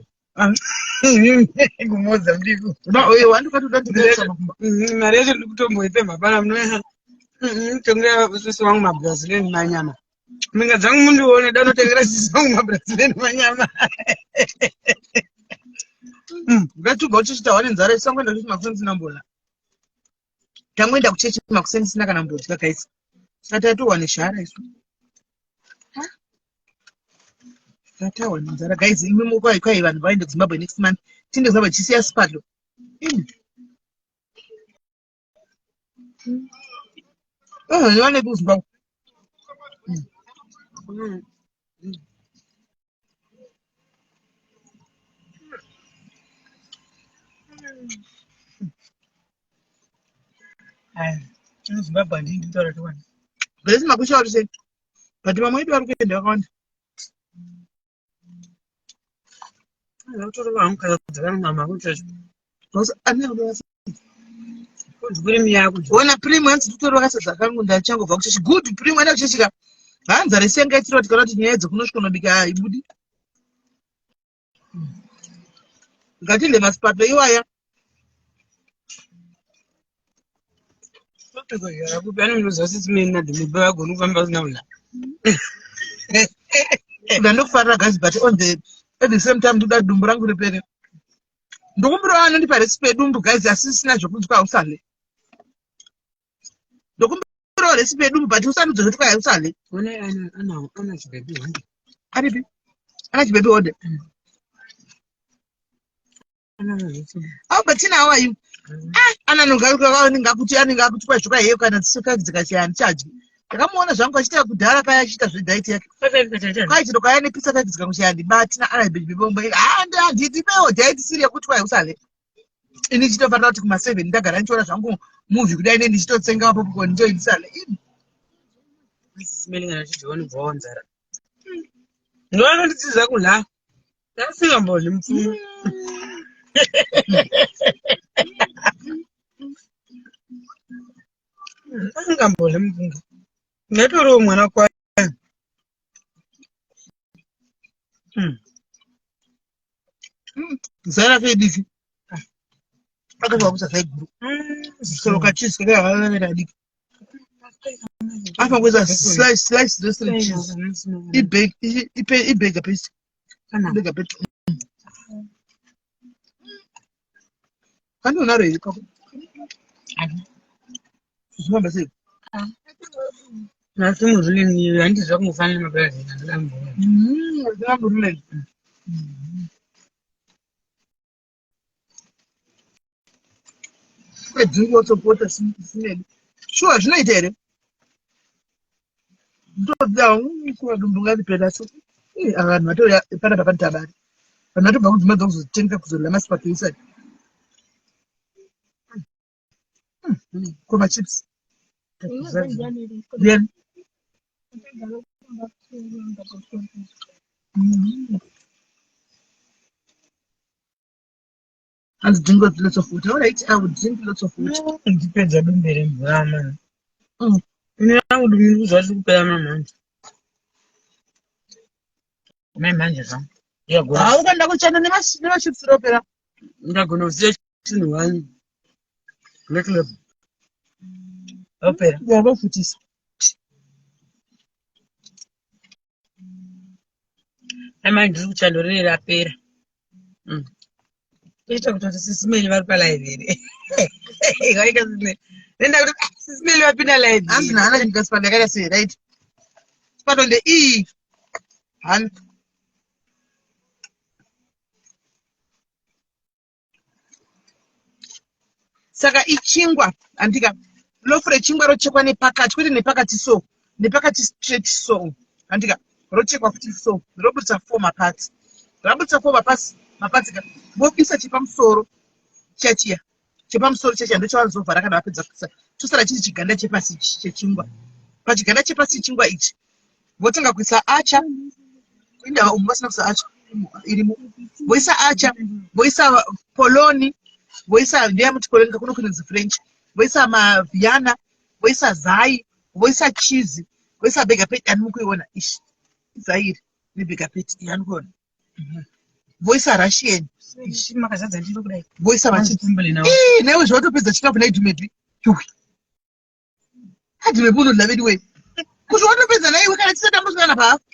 KuMozambique. Na oye wandikatoda ndikaisa makumba. Mari yacho ndiri kutomboipemha pana munoya. Tengera sisi wangu mabrazilian manyama. Mbinga dzangu mundione, danotengera sisi wangu mabrazilian manyama. Ngatubva uchichita wane nzara isangoenda kuchechi makuseni sina mbola. Tangoenda kuchechi makuseni sina kana mbodya guys. Saka tatowa neshara isu. Tatawa nenzara guys, imi kwai kwai vanhu vaende kuZimbabwe next month. Tiende kuZimbabwe chisiya spadlo. Imi. Oh, yone kuZimbabwe. Zimbabwe handii nditaura chokwadi. Grace makusha uri sei? But vamwe vedu vari kuenda vakawanda. Unotorova hangu kana dzakanamama kuchechi. Because ane kuda Kunzi kuri miya kudya. Ona Prim hanzi titori vakasadza kangu ndachangobva kuchechi. Good Prim enda kuchechi ka. Hanzi arisenga itiro tikaona kuti nyaya dzekunosvika unobika haibudi. Ngatinde masipato iwaya. Kupi anonoziva sisi meni nadhumebe vagoni kufamba vasina kudya. Ndandokufarira guys, but on the at the same time ndoda dumbu rangu ripere. Ndokumbirawo anondipa recipe yedumbu guys, asi isina zvekudya hausale. Ndokumbirawo recipe yedumbu, but usandudza zvekuti kwai hausale. One ana ana ana chibhebi honde. Aripi? Ana chibhebi honde. Ana zvese. Albertina, how are you? Ah, ana anenge akuti anenge akuti kwai zvokwai heyo kana tsoka dzikachaya handichadyi. Ndakamuona zvangu achiita kudhara paya achiita zvediet yake. Kwai chero kwaya nepisa kai dzikakuchaya handibati na ana bhebi bombo. Ah, handipewo diet siri yekuti kwai usale. Ini ndichitofarira kuti kuma 7 ndagara ndichiona zvangu movie kudai ne ndichitotsenga popcorn ndoindisale. Ini Simeni kana chidyiwa nobva nzara. Ndovanondidzidzisa kudya. Ndasingambodyi mupfumo. Asingambodyi mupfunga. Ndatoriwo mwana kwaye. Zai rake idiki. Akazwa kuisa zai guru. Soro kacheese kakavavera diki. Afa kuisa slice slice restaurant cheese. Ibake ipe ibake paste. Ibake paste. Kandionaro here kako? Zvinofamba sei? Nhasi muruleni handiti zvakungofanana nemabhazi andamboona. Zvinamuruleni. Drink lots of water sinedi. Sure, zvinoita here? Ndoda dumbu ngaripera so. Vanhu vatouya panapa panitabari. Vanhu vatobva kudzimba dza kuzotenga kuzodya masipakisai. Ko machips. Then Hanzi drink lots of water. All right, I will drink lots of water. Ndipedza dumbe remvura mani. Ini rangu dumbe kuzwa riri kupera mamanje. Mai manje zvangu. Ndiyagona. Ah, ukaenda kuchanda nemachips ropera. Ndagona kusiya chinhu wani. Black label. Ropera. Yakafutisa. Mai ndiri kuchando rine rapera. Toita kutoti sisi Meli vari palive here? Vaita sisi Meli. Nenda kuti ah, sisi Meli vapinda live. Hanzi nahana nyika sipanda yakaita sei right? Sipando ndeiyi. Hana. Saka ichingwa andika lofu rechingwa rochekwa nepakati kwete nepakati so nepakati straight so andika rochekwa futi so roburitsa four maparts raburitsa four maparts maparts ka vobisa chepamusoro chiya chiya chepamusoro chiya chiya ndochavanozovhara kana vapedza kuisa chosara chiri chiganda chepasi chechingwa pachiganda chepasi chingwa ichi votanga kuisa acha indava umu vasina kuisa acha irimo voisa acha voisa poloni voisa ndeyamuti poloni kakuno kunonzi french voisa maviana voisa zai voisa cheese voisa bega peti ani mukuiona ishi zai iri nebega peti iyi ani kuiona voisa russian ishi makazadza ndiro kudai voisa machips newe zvavatopedza chikafu naidhumebi yuwi Hadi mebuno la veduwe. Kuti watopedza naiwe kana tisati tambosangana pahafu.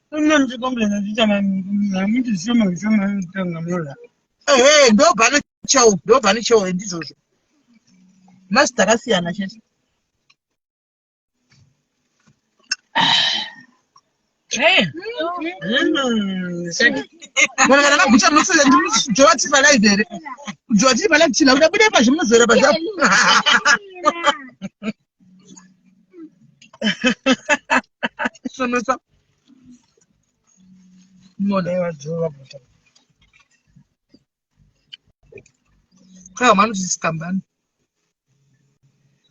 Ehe, ndobva nechow, ndobva nechow ndizvozvo. Mazita akasiyana chete. Kana kana maguta munoswera ndinojowa tiri palive here? Kujowa tiri palive china kuda buda pazhe munozora pazhe. Sonosa. Mona. Kaya mwana uchisikambani.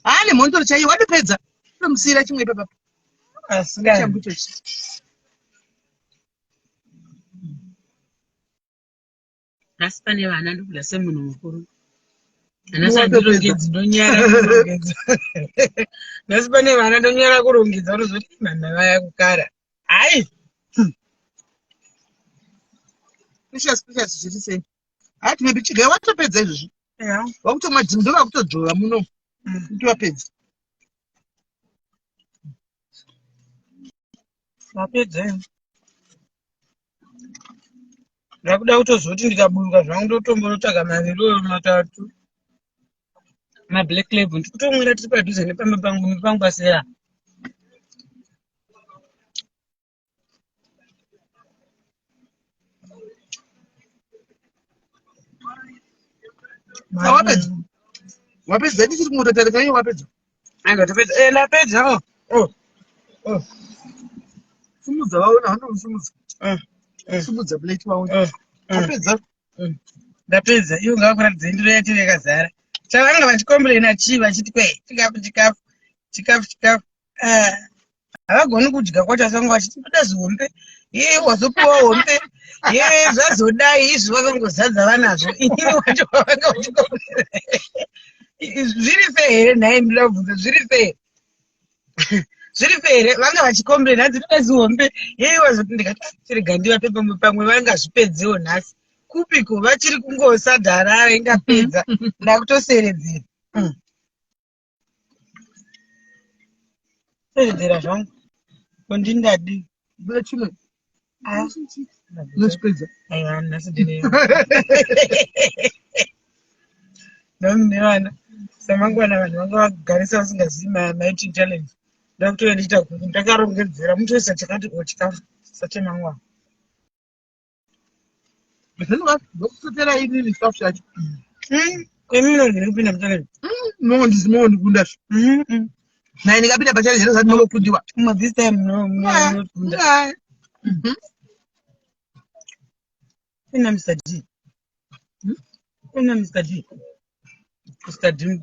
Haa nemhondoro chaiyo wadopedza. Unomusiyira chimwe ipapa. Asikana. Nhasi pane vana ndikudya semunhu mukuru. Nhasi andirongedzi ndonyara kurongedza. Nhasi pane vana ndonyara kurongedza unozoti mama vaya kukara. Hayi. Precious precious zviri sei? Hati maybe chigai watopedza izvozvi. Yeah. Wakutomwa dzimu ndovakutodzvova muno. Kuti wapedza. Wapedza. Ndakuda kutozoti ndikaburuka zvangu ndotombonotsvaga maviri or matatu mablack label ndikutomwira tiri padhuze nepamba pangu pangu pasera. Wapedza? Wapedza ndisiri kungototarisa iye wapedza. Ndapedza. Eh, ndapedza. Oh. Oh. Oh. Simudza vaona, vanomusimudza. Eh. Eh. Simudza plate vaona. Eh. Eh. Wapedza. Ndapedza. Ivo ngavakuratidze ndiro yacho yakazara. Chavanga vachikomplaina chii vachiti kwe chikafu chikafu chikafu chikafu. Eh. Havagoni kudya kwacho asi vanga vachiti ndoda zihombe. Ye wazopiwa hombe. Ye zvazodai izvi vakangozadza vanazvo. Inini wacho vavanga vachikomplaina. Zviri fair here nhai ndoda kubvunza zviri fair? Zviri fair here vanga vachikomplaina hanzi ndoda zihombe. Ye wazoti ndikati "Ah, chirega ndivape pamwe pamwe vangazvipedzewo nhasi. Kupiko vachiri kungosadhara ingapedza ndakutoseredzera. Seredzera zvangu. Kondindadi. Buda chimwe. Ah. Unochipedza. Aiwa nhasi ndine. Ndamune vana. Samangwana vanhu vanga vagarisa vasingazivi ma eating challenge. Ndakutouya ndichiita guku ndakarongedzera mutoisa chakati o chikafu sachemangwana. Ndokusotera inini chikafu chacho. Imi munogona kupinda muchallenge. No, ndisimowo zvo. Naye ndikapinda pachallenge ndozati ndinokundiwa. Mwa this time no munokunda. Ina Mr. D. Ina Mr. D. Mr. D.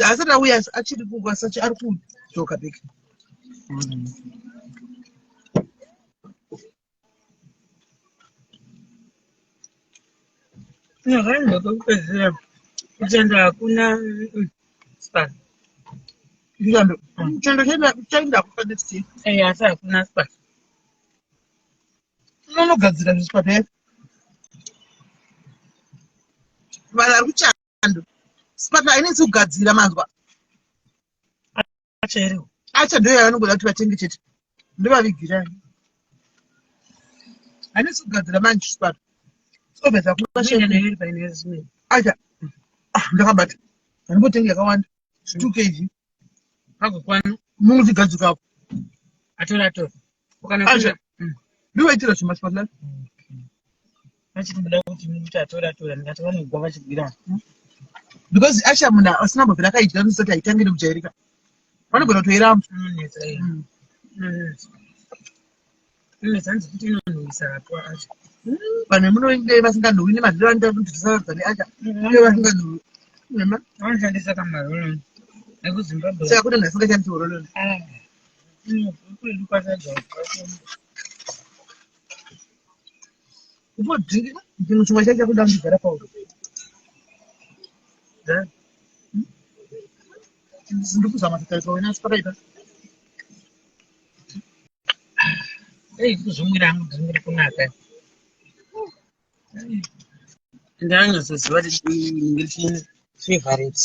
Asati auya achiri kusachi ari kudzoka back. Ndakaenda kwekupedzisira kuchando hakuna spa. Chando. Chando chaenda kufa next year. Eh, asi hakuna spa. Unonogadzira zvispa paya. Vanhu vari kuchando. Spa hainetsi kugadzira manzwa. Acha here. Acha ndo yavanongoda kuti vatenge chete. Ndovavigira. Hainetsi kugadzira manje spa. Obviously hakuna Ine shame. nayo iri paine zvimwe. Acha. Ah, ndakabata. Handimbotengi yakawanda. 2 kg. Pagokwana Munozigadzikapo. atora atora. Ukana Acha. Ndovaitira zvimaspa. Vachiti ndoda kuti muti atora atora ndikati vanogwa vachigwira. Because acha munhu asina mbobvira akaidya anosati haitangi nekujairika. Vanogona kutoiramba. Inonetsa iyo. Inonetsa. Inonetsa hanzi kuti inonhuwisa hapwa acho. Vanhu vemunenge vasinganhuwi nemadhiro vanoita kuti tisaradza neacha. Uye vasinganhuwi. Nema. Vanoshandisa kamaroloni ekuZimbabwe. Saka kune munhu asingashandisi roll-on. Ah. Kwedu kwasadzwa. Before drinking, chinhu chimwe chacho chakuda kundigara pauro. Ndikuzama kutarisa wena asi pakaipa. Ei, kuzvimwira hangu dzimuri kunaka. Ndanyatsoziva kuti ndiri favorite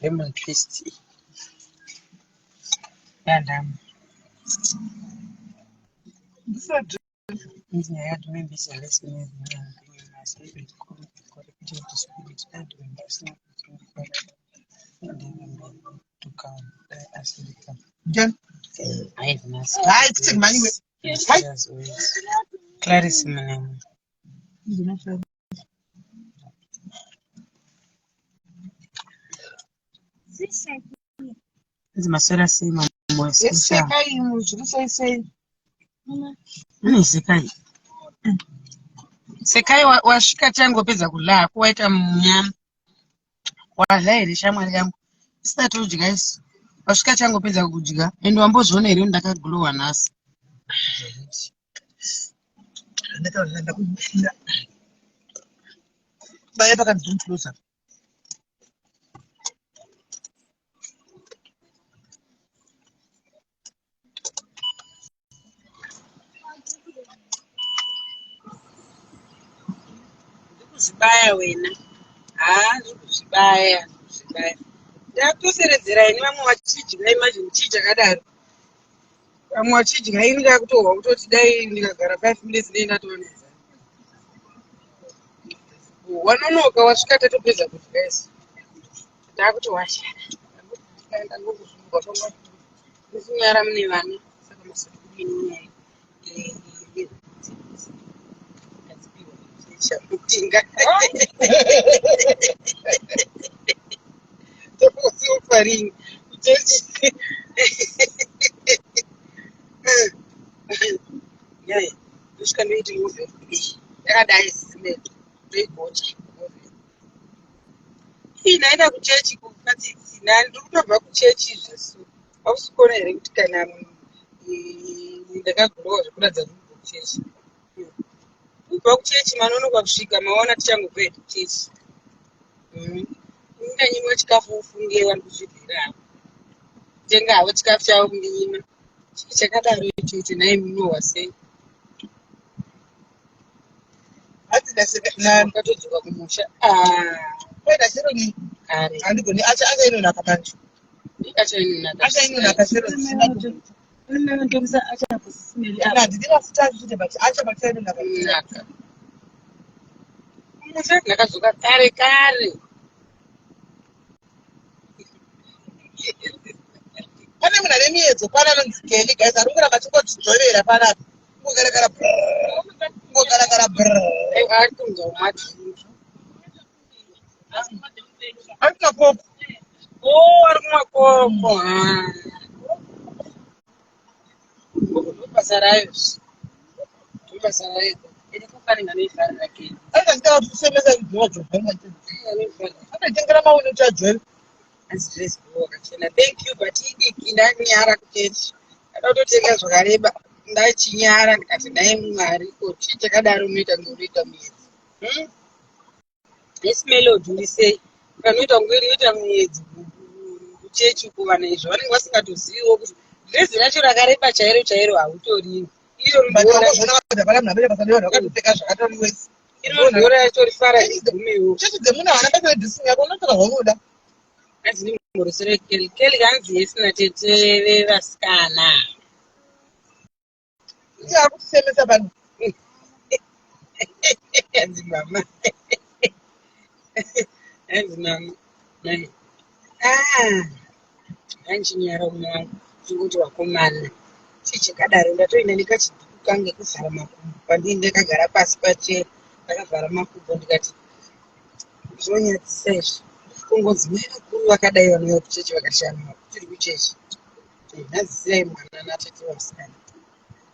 lemon twist. Yandam. Ndisati njani? Hayi, kuthi manyiwe. Hayi. Clarice Munemo. Hanzi maswera sei mambo Sekai zviri sei sei. Mune sekai. Sekai wasvika changopedza kudya hako waita munyama. Wadya here shamwari yangu? Isati todya isu. Wasvika changopedza kudya. Ende wambozviona here kuti ndakaglowa nhasi? Ndakaona ndakushira. Baya pakanzi don't close up. Ndikuzvibaya wena. Haa ndiri kuzvibaya, ndiri kuzvibaya. Ndakutoseredzera ini vamwe vachidya imagine chii chakadaro. Vamwe vachidya ini ndakutohwa kutoti dai ndikagara 5 minutes nei ndatooneza. Wanonoka wasvika tatopedza kudya isu. Ndakuti washa. Ndangokuzvungwa pamwe ndikunyara mune vana saka masoti kudini nyaya chamutinga tokusiuparini kuchechi yai ndosvika ndoiti move yakadai sime ndoigocha ii ndaenda kuchechi kupatsitsi ndiri kutobva kuchechi zvesu hausi kuona here kuti kana ndakaglowa zvekuratidza kuti ndiri kuchechi. Kubva kuchechi manonoka kusvika maona tichangobva hedu kuchechi. Ndanyimwa chikafu ufunge vari kuzvidyira havo. Kutenga havo chikafu chavo kundinyima. Chii chakadaro ichocho nhai munohwa sei? Hanzi ndaseka na Wakatodzoka kumusha. Ah, kwenda Sharon kare. handigoni acha acha inonaka manje. Acha inonaka. Acha inonaka Sharon zvisina Kana handidi mafuta acho chete but acha mafuta inonaka. Naka. Kumusha ndakadzoka kare kare. Pane munhu ane miyedzo pana anonzi Kelly guys ari kungoramba achingotidzvovera panapa. Kungogarakara brrrr. Kungogarakara brrrr. Ari kunzwa umadrink. Ari kumwa koko. Oh, ari kumwa koko. Ah. Koko ndobasa rayo. Ndobasa rayo. Ende koko anenge anoifarira Kelly. Anenge achida kuti kusemesa kudhova jovha. Anoifarira. Anotengera mauni kuti ajove. Hanzi dress blue wakachena. Thank you but idiki ndanyara kuchechi. Ndada kutotenga zvakareba. Ndachinyara ndikati nhai Mwari ko chii chakadaro unoita kunge unoita muedzi. Yes Melody uri sei? Panoita kunge unoita muedzi kuchechi uko vanhu izvo vanenge vasingatoziviwo kuti dress racho rakareba chairo chairo hautorini. Iro But rinoona wakazviona kuti hapana munhu anoita basa nevanhu vakatopfeka zvakatori wese. iro rinoona racho rifara rigumewo. Chechi dzemunhu havana basa nedressing yako unopfeka zvaunoda. Hanzi ndimhorosere Kelly. Kelly hanzi yes natete vevasikana. Iye ari kutisemesa pano. Hanzi mama. Hanzi mama. Nani. Ah. Hanchinyara umwe wangu. Chingoti vakomana. Chii chakadaro ndatoenda ndikachidhuku kange kuvhara makumbo. Pandii ndakagara pasi pachera. Ndakavhara makumbo ndikati zvinonyadzisa izvi. Kungonzi mai vakuru vakadai vanouya kuchechi vakashama tiri kuchechi. Nhazisiyai mwana natete vasikana.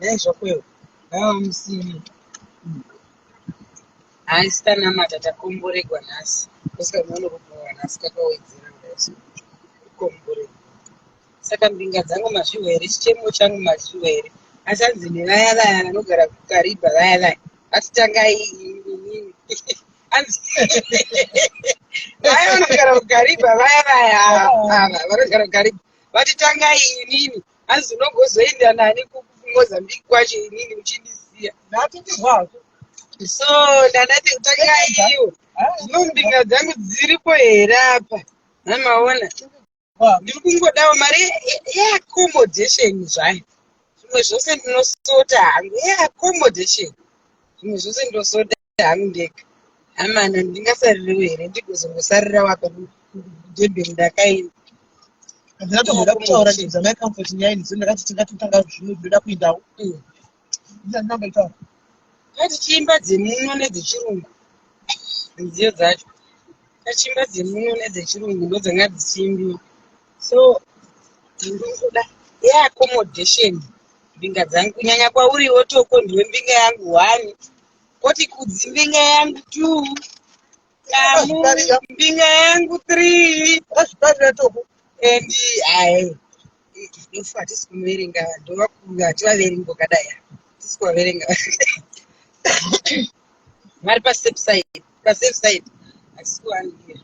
Nhai zvakwewo. Ngava musini. Haisi tanamata takomboregwa nhasi. Kusika muone kubhowa nhasi kakawedzera kudai so. Kukomboregwa. Saka mbinga dzangu mazvihwa here? Chichemo changu mazvihwa here? Asi hanzi nevaya vaya vanogara kuKariba vaya vaya. Vatitangai inini. Hanzi vaya vanogara kuKariba vaya vaya ava vanogara kuKariba. Vatitangai inini. Hanzi unogozoenda nani kuMozambique kwacho inini uchindisiya. Ndatotizwazvo. So ndandati tangaiwo. Zvino mbinga dzangu dziripo here apa? Namaona. Ndiri kungodawo mari yeaccommodation zvayo. Zvimwe zvose ndinosota hangu yeaccommodation. Zvimwe zvose ndinosota hangu ndega. Hamana ndingasaririwo here ndigozongosarirawo apa kuDurban ndakaenda. Handina tomboda kutaura nezvamai Comfort nyaya idzi ndakati tingatotanga zvimwe zvinoda kuendawo. Ndinamboitaura. Tatichiimba dzemuno nedzechirungu. Nziyo dzacho. Tachiimba dzemuno nedzechirungu ndodzanga dzichiimbiwa. So ndinongoda yeaccommodation mbinga dzangu kunyanya kwauriwo Toko ndiwe mbinga yangu one. Koti Kudzi mbinga yangu two. Kamu Wakazviparira. mbinga yangu three. Wakazviparira Toko. And ai isu hatisi kumuverenga ndovakuru hativaverengi wakadai hatisi kuvaverenga vari pasafe side pasafe side hatisi kuvangira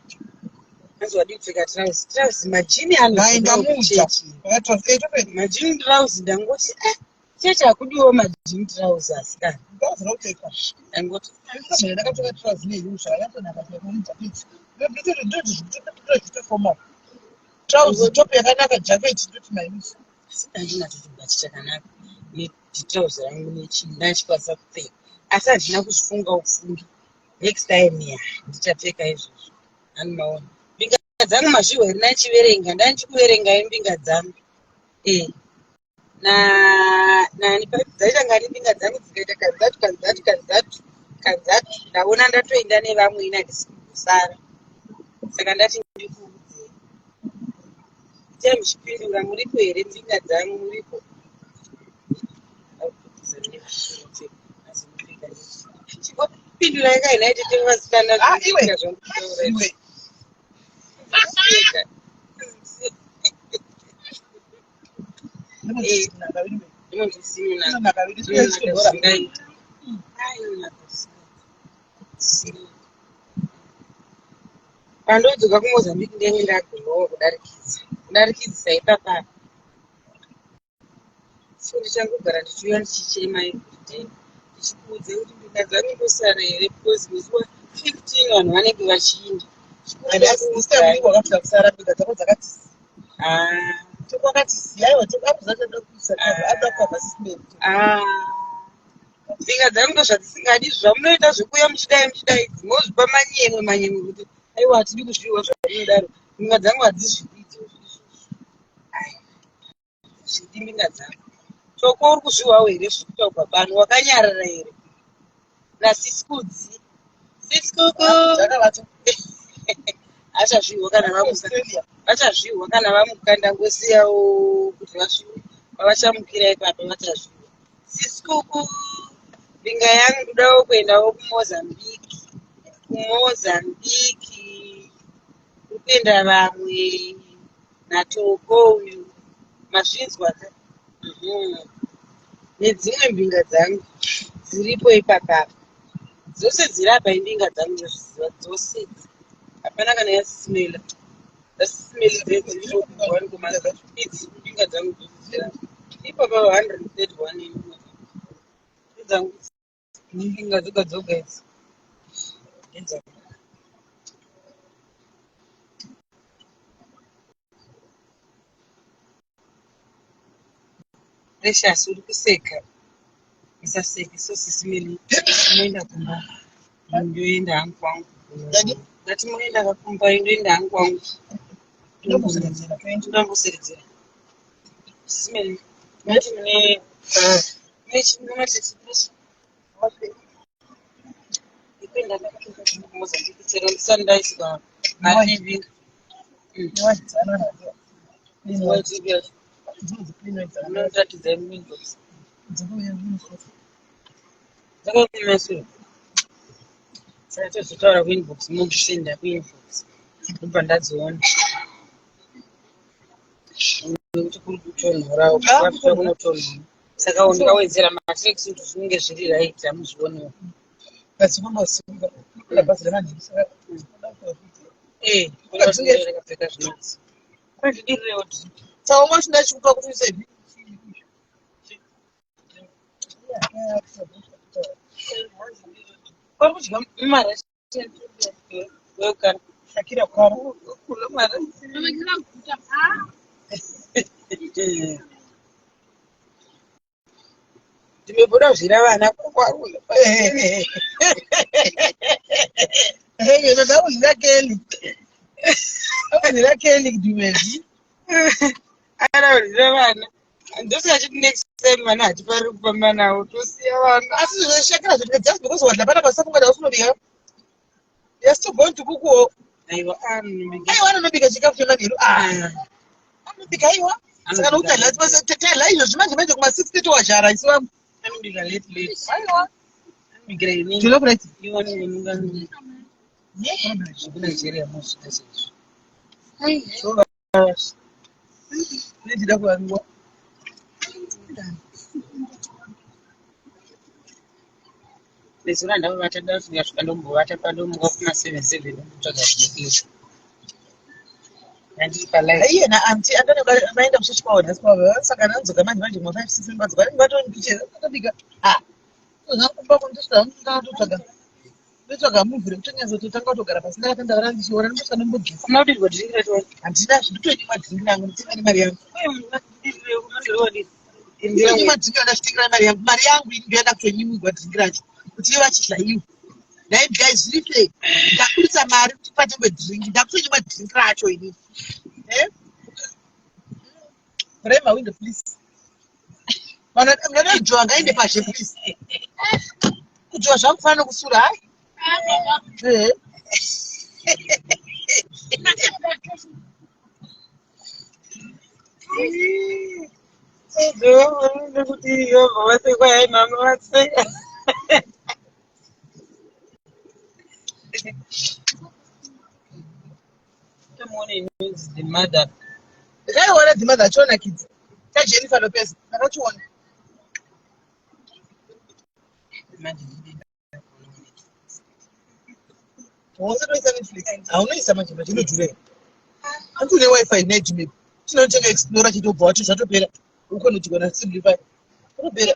hanzi wadii kupfeka trousers trousers majeans Ndaindamuudza. anokuchechi majeans trousers ndangoti eh chechi hakudiwo majeans trousers kana Ndazira kupfeka. ndangoti Ndakapfeka trousers neheels zvakanyatsonaka chaiko nejacket. Ndoti zvito formal. Trousers top yakanaka jacket ndoti maheels. Asi handina chibhachi chakanaka nechitrauzi rangu nechii ndachikwanisa kupfeka asi handina kuzvifunga kufungi next time ya ndichapfeka izvozvo hanimaona mbinga dzangu mazvihwa here ndachiverenga ndandichikuverengai mbinga dzangu e na nani dzaita ngani mbinga dzangu dzikaita kanzatu kanzatu kanzatu kanzatu ndaona ndatoenda nevamwe ini handisi kugosara saka ndati ndikuudzei itai muchipindura muripo here mbinga dzangu muripo chingopindurai kainai tete vasikana Ah, iwe. mbinga zvamukutaura Iwe. Pfeka. Inonaka iwe. Inonaka. Inonaka iwe. Inonaka Inonaka. zvingaita. Ah, inonaka zvisingaita. Pandodzoka kuMozambique ndenge ndagolowa kudarikidza kudarikidza ipapa so ndichangogara ndichiuya ndichichema everyday. Chikuudze kuti mbinga dzangu ndosara here because musi wa 15 vanhu vanenge vachiinda. And asi this time unenge wakafika kusara mbinga dzako dzakati Ah, kwakati ziyaiwa akuzotoda kuisa ada kukavha system. Ah. Mbinga dzangu ndozvadzisingadi zvamunoita zvekuuya muchidai muchidai mozvipa manyemwe manyemwe kuti aiwa hatidi kuzviwa zvamunodaro. Mbinga dzangu hadzizvidi izvozvo izvozvo. Ai, zvidi mbinga dzangu. Toko uri kuzviwawo here zviri kutaurwa pano wakanyarara here? Nasisikudzi. Sisikuku. Dzakavata. Achazvihwa kana vamuka. Australia. Vachazvihwa kana vamuka ndangosiyawo kuti vasviwe pavachamukira ipapo vachazvihwa. Sisikuku mbinga yangu ndodawo kuendawo kuMozambique. KuMozambique kuri kuenda vamwe naToko uyu mazvinzwa ka? Mhm. Nedzimwe mbinga dzangu dziripo ipapapa. Dzose dziri apa imbinga dzangu ndozviziva dzose idzi. Hapana kana yasisimela. Yasisimeli dzedziri idzi mbinga dzangu dzose ipapa 131 imbinga dzangu mbinga dzoga dzoga idzi ndedzangu. Precious uri kuseka usaseke so sisimeli moenda kumba ndoenda hangu kwangu Dani? ndati moenda kakumba ndoenda hangu kwangu Ndomboseredzera, toenda. ndomboseredzera sisimeli mati mune ikuenda kumozambique chero ndisati ndaiswa mari nembinga. Unoratidza inbox dzakakumasure saka tozotaura kuinbox mondisenda kuinbox ndobva ndadziona nekuti kuri kutonhorawo kwafika kunotonhora saka ndikawedzera matracksuit zvinenge zviri right hamuzvionewo. Eh, ndakapfeka zvinonzi kwandidirirewo drip. Taonga uchida chikupa kuti uise Kwari kudya mari wekukara. Shakira kwara. Kula mari. Ndimeboda kuzvira vana kwarula. Hey, ndakuzvira Kelly. Ndakuzvira Kelly kudumezi. Araurira vana. Ndosaka chiti next time vana hatifariri kufamba navo tosiya vana. Asi zvashakira zvoti just because wadla pana pasafunga da usinobika. You're still going to cook wo. Aiwa anobika. Aiwa anobika chikafu chemanheru. Ah. Anobika aiwa. Saka nokuti adla tadla izvozvi manje manje kuma 6:30 wazhara isu vamwe. Anobika late late. Aiwa. Anobikira inini. Jollof rice. Iwani wemunga No problem. zvekuNigeria mozvida chaizvo. So ndida kuvaviwa. Nezuro handavavata ndasvika ndombovata pandomuka kuma 7 7 ndombotsvaga zvinokuita. Handiri palive. Iye naanti andane vaenda kuchechi kwavo nhasi kwavo saka ndadzoka manje manje kuma 5 6 vadzoka vanenge vatondichera atobika. Ah. Zvangu kundosvika ndatotsvaga. Ndotsvaga movie rekutonyatsototanga kutogara pasi ndakatandavara ndichiona ndosvika ndombogeza. Kuna kudirwa drink racho. Handina zvinotoinywa drink rangu nditenga nemari yangu. Uye munhu unodiriwa Ndinonywa drink randazvitengera nemari yangu. Mari yangu ini ndoyanda kutonyimwigwa drink racho kuti ivo vachidla ivo. Nhai guys zviri fair. Ndaburitsa mari kuti patengwe drink. Ndakutonyimwa drink racho ini. Eh? Vhurai mawindo please. Vanhu vanoda kujowa ngaende pazhe please. Kujowa zvakufanana nokusura hai. Eh. Nekuti yobva vasekwa yai mama vaseka. Tamuona inonzi The Mother. Ndakaiona The Mother chionakidza. ChaJennifer Lopez. Ndakachiona. Manje ndinoenda kuona Netflix. Wose Netflix. Haunoisa manje manje inodhura. Hanti une wifi neGmail. Tinotenga Explorer chitobva wati zvatopera. Uko nochigona Simplify. Zvatopera.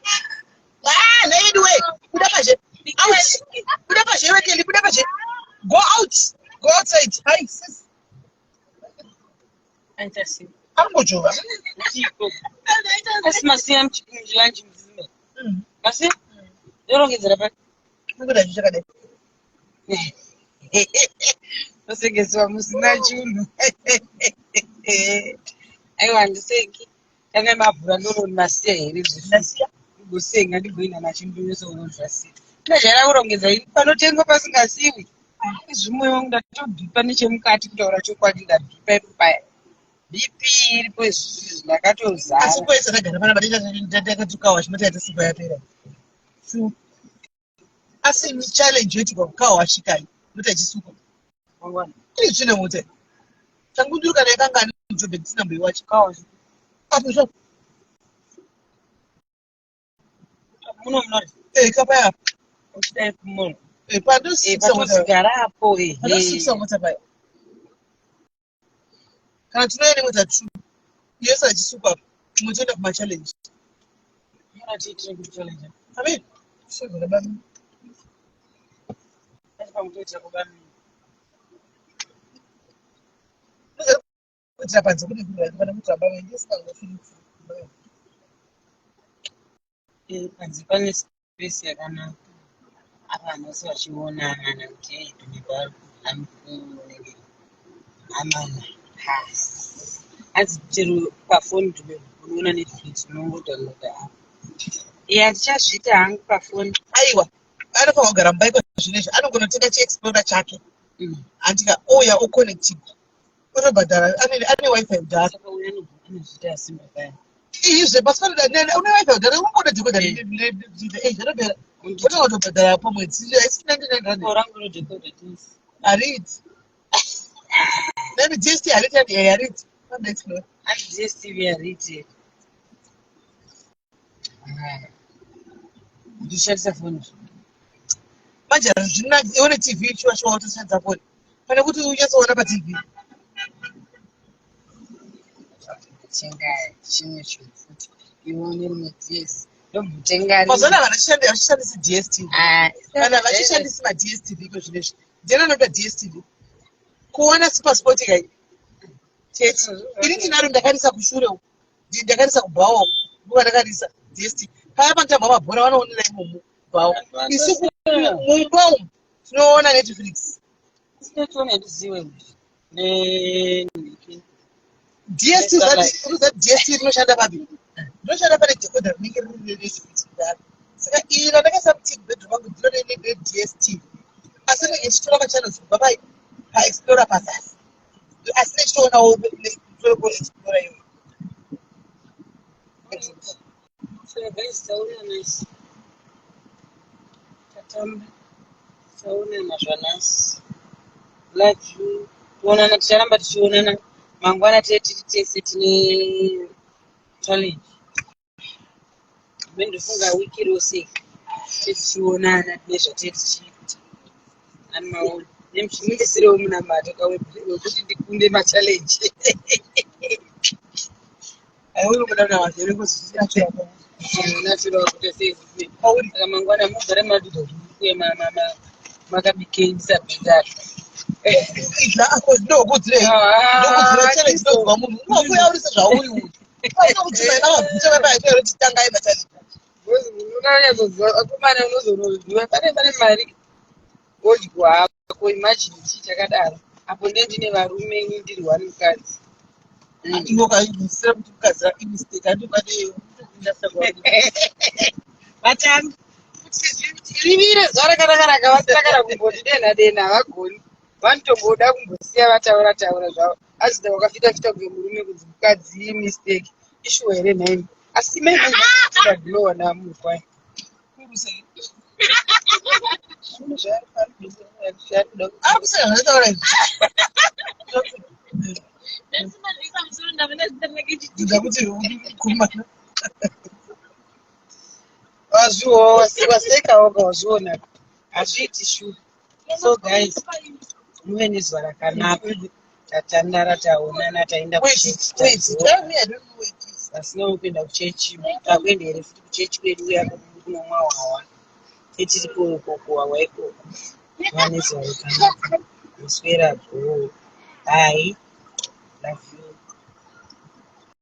Ah, anyway. Kuda Buda pazhe. Out. Buda pazhe iwe Kelly, buda pazhe. Go out. Go outside. Hi sis. Aita sei? Angojova. Chiko. Asi masiya muchilanji mudzime. Masiya? Yorongedzera pa. Nikuda zvichakadai. Tosekeswa musina chinhu. Aiwa handiseki. Tanga mavhura ndoroni masiya here zvese. Ndasiya. Ndigosenga ndigoenda nachindunyoso zvasiya. Ndajaira kurongedza ini panotengwa pasingasiwi. Zvimwe wangu ndatobhipa nechemukati kutaura chokwadi ndabhipa ipo paya. BP iripo izvizvi ndakatozara. Asi kwese ndagara panapa ndakatukawa chimota yatasipa yapera. Asi challenge yoitikwa kukawa wasvikai mota ichisukwa. Mangwana. Iri tsvina mota. Changunduru kana yakanga ani mujobhe ndisina mboiwacha. Kawa. Apo zvapo. Muno munori. Eh kapaya apo. Uchidai kumuno. Eh pandosukisa mota. Patozigara apo ehe. Pandosukisa mota paya. Kana tinouya nemota two. Yese achisukwa apo. Imwe toenda kumachallenge. Muna tiitire kuti challenge. Amen. Sogora bami. Asi pamutoitira kubami. Kuitira panze kune kure pana kuti baba venyu singangofiri. Eh, panze pane space yakanaka. Apa vanhu vose vachionana nekuti hey unenge amana. Hanzi chero pafoni Dube unoona Netflix unongodownloada app. Iya ndichazviita hangu pafoni. Aiwa. Anofanira kugara mumba iko zvinezvi anongonotenga chiexplorer chake. Andika ouya oconnectigwa. Otobhadhara ane wifi kudhara. Saka uyo anozviita asimba paya. Izve basi panoda une wifi kudhara unongoda decoder eh zvinopera. Otanga kutobhadhara pamwedzi haisi 99 rand. Ko rangu rodecoder tisi. Hariti. Nani DST hariti hadi eh hariti. Panoda Explorer. Hanzi DSTV hariti. Ndishandisa foni. Manje hazvina ione TV shuwa shuwa wotoshandisa foni. Pane kuti unyatsoona paTV. Tenga chimwe chinhu futi. Ione rimwe DS. Ndombotenga rimwe. Mazuva ano vanhu havachishandisi DSTV. Ah, Vanhu havachishandisi maDSTV iko zvinezvi. Ndiani anoda DSTV? Kuona SuperSport kai. Chete. Ini ndinaro ndakarisa kushure uku. Ndakarisa kubhawa uku. Nguva ndakarisa DSTV. Paya panotambwa mabhora vanoonera imomo kubhawa. Isu mumba umu tinoona Netflix. Sinotoona handiziwe. Ne DSTV unoziva DSTV rinoshanda papi? Rinoshanda pane decoder rinenge riri reNetflix kudaro. Saka iri randakaisa muTV bedroom mangu ndiro reDSTV. Asi rinenge richitora machannels kubva pai paExplorer pazasi. Asi ndichitoonawo Explorer iyoyo. So guys, taona nhasi. Tatamba. Taonana zvanhasi. Love you. Toonana ticharamba tichionana. Mangwana tee tiri tese tine challenge. Ndofunga wiki rose tichionana nezvatee tichiita. Ani maona. Nemundisirewo munamato wekuti ndikunde machallenge. Aiwe kuda kunamata here kuzviachira. Natural kuita sei kuti Pauri saka mangwana mugare matuta kuti muri kuuya makabikei ndisabhedhara. idla ako ndokudzirei. Ndokudzira challenge ndozwa munhu. Unokuya uri sezvauri uyu. Paina kuti mai vabvute vapai chero chitangai machallenge. Unonyatsoziva akomana unozonoziva pane mari wodyiwa hako imagine chii chakadaro apo ndiye ndine varume ini ndiri one mukadzi. Iwo kaisira kuti mukadzi imistake handikade Vatambi rivire zuva rakanaka rakavasina kana kumboti denha denha havagoni vanotomboda kumbosiya vataura taura zvavo azida wakafita fita kunge murume kunzi mukadzi mistake ishuwa here nhaimi asi maiglowa namukwai zvinhu Ari kuseka zvataura izvi. Dzidza kuti kumana. Waseka woga wazviona hazviiti shuwa. So guys, muve nezuva rakanaka. Tatandara, taonana, taenda Wait, kuchechi. wait. Tadzoka. Tell me I don't know where it is. Vasina kuenda kuchechi takuenda here futi kuchechi kwedu uya kunomwa hwawa. Tetiri kuwawa ikoko. Muva nezuva rakanaka. Muswera bhoo. Bye. Love you.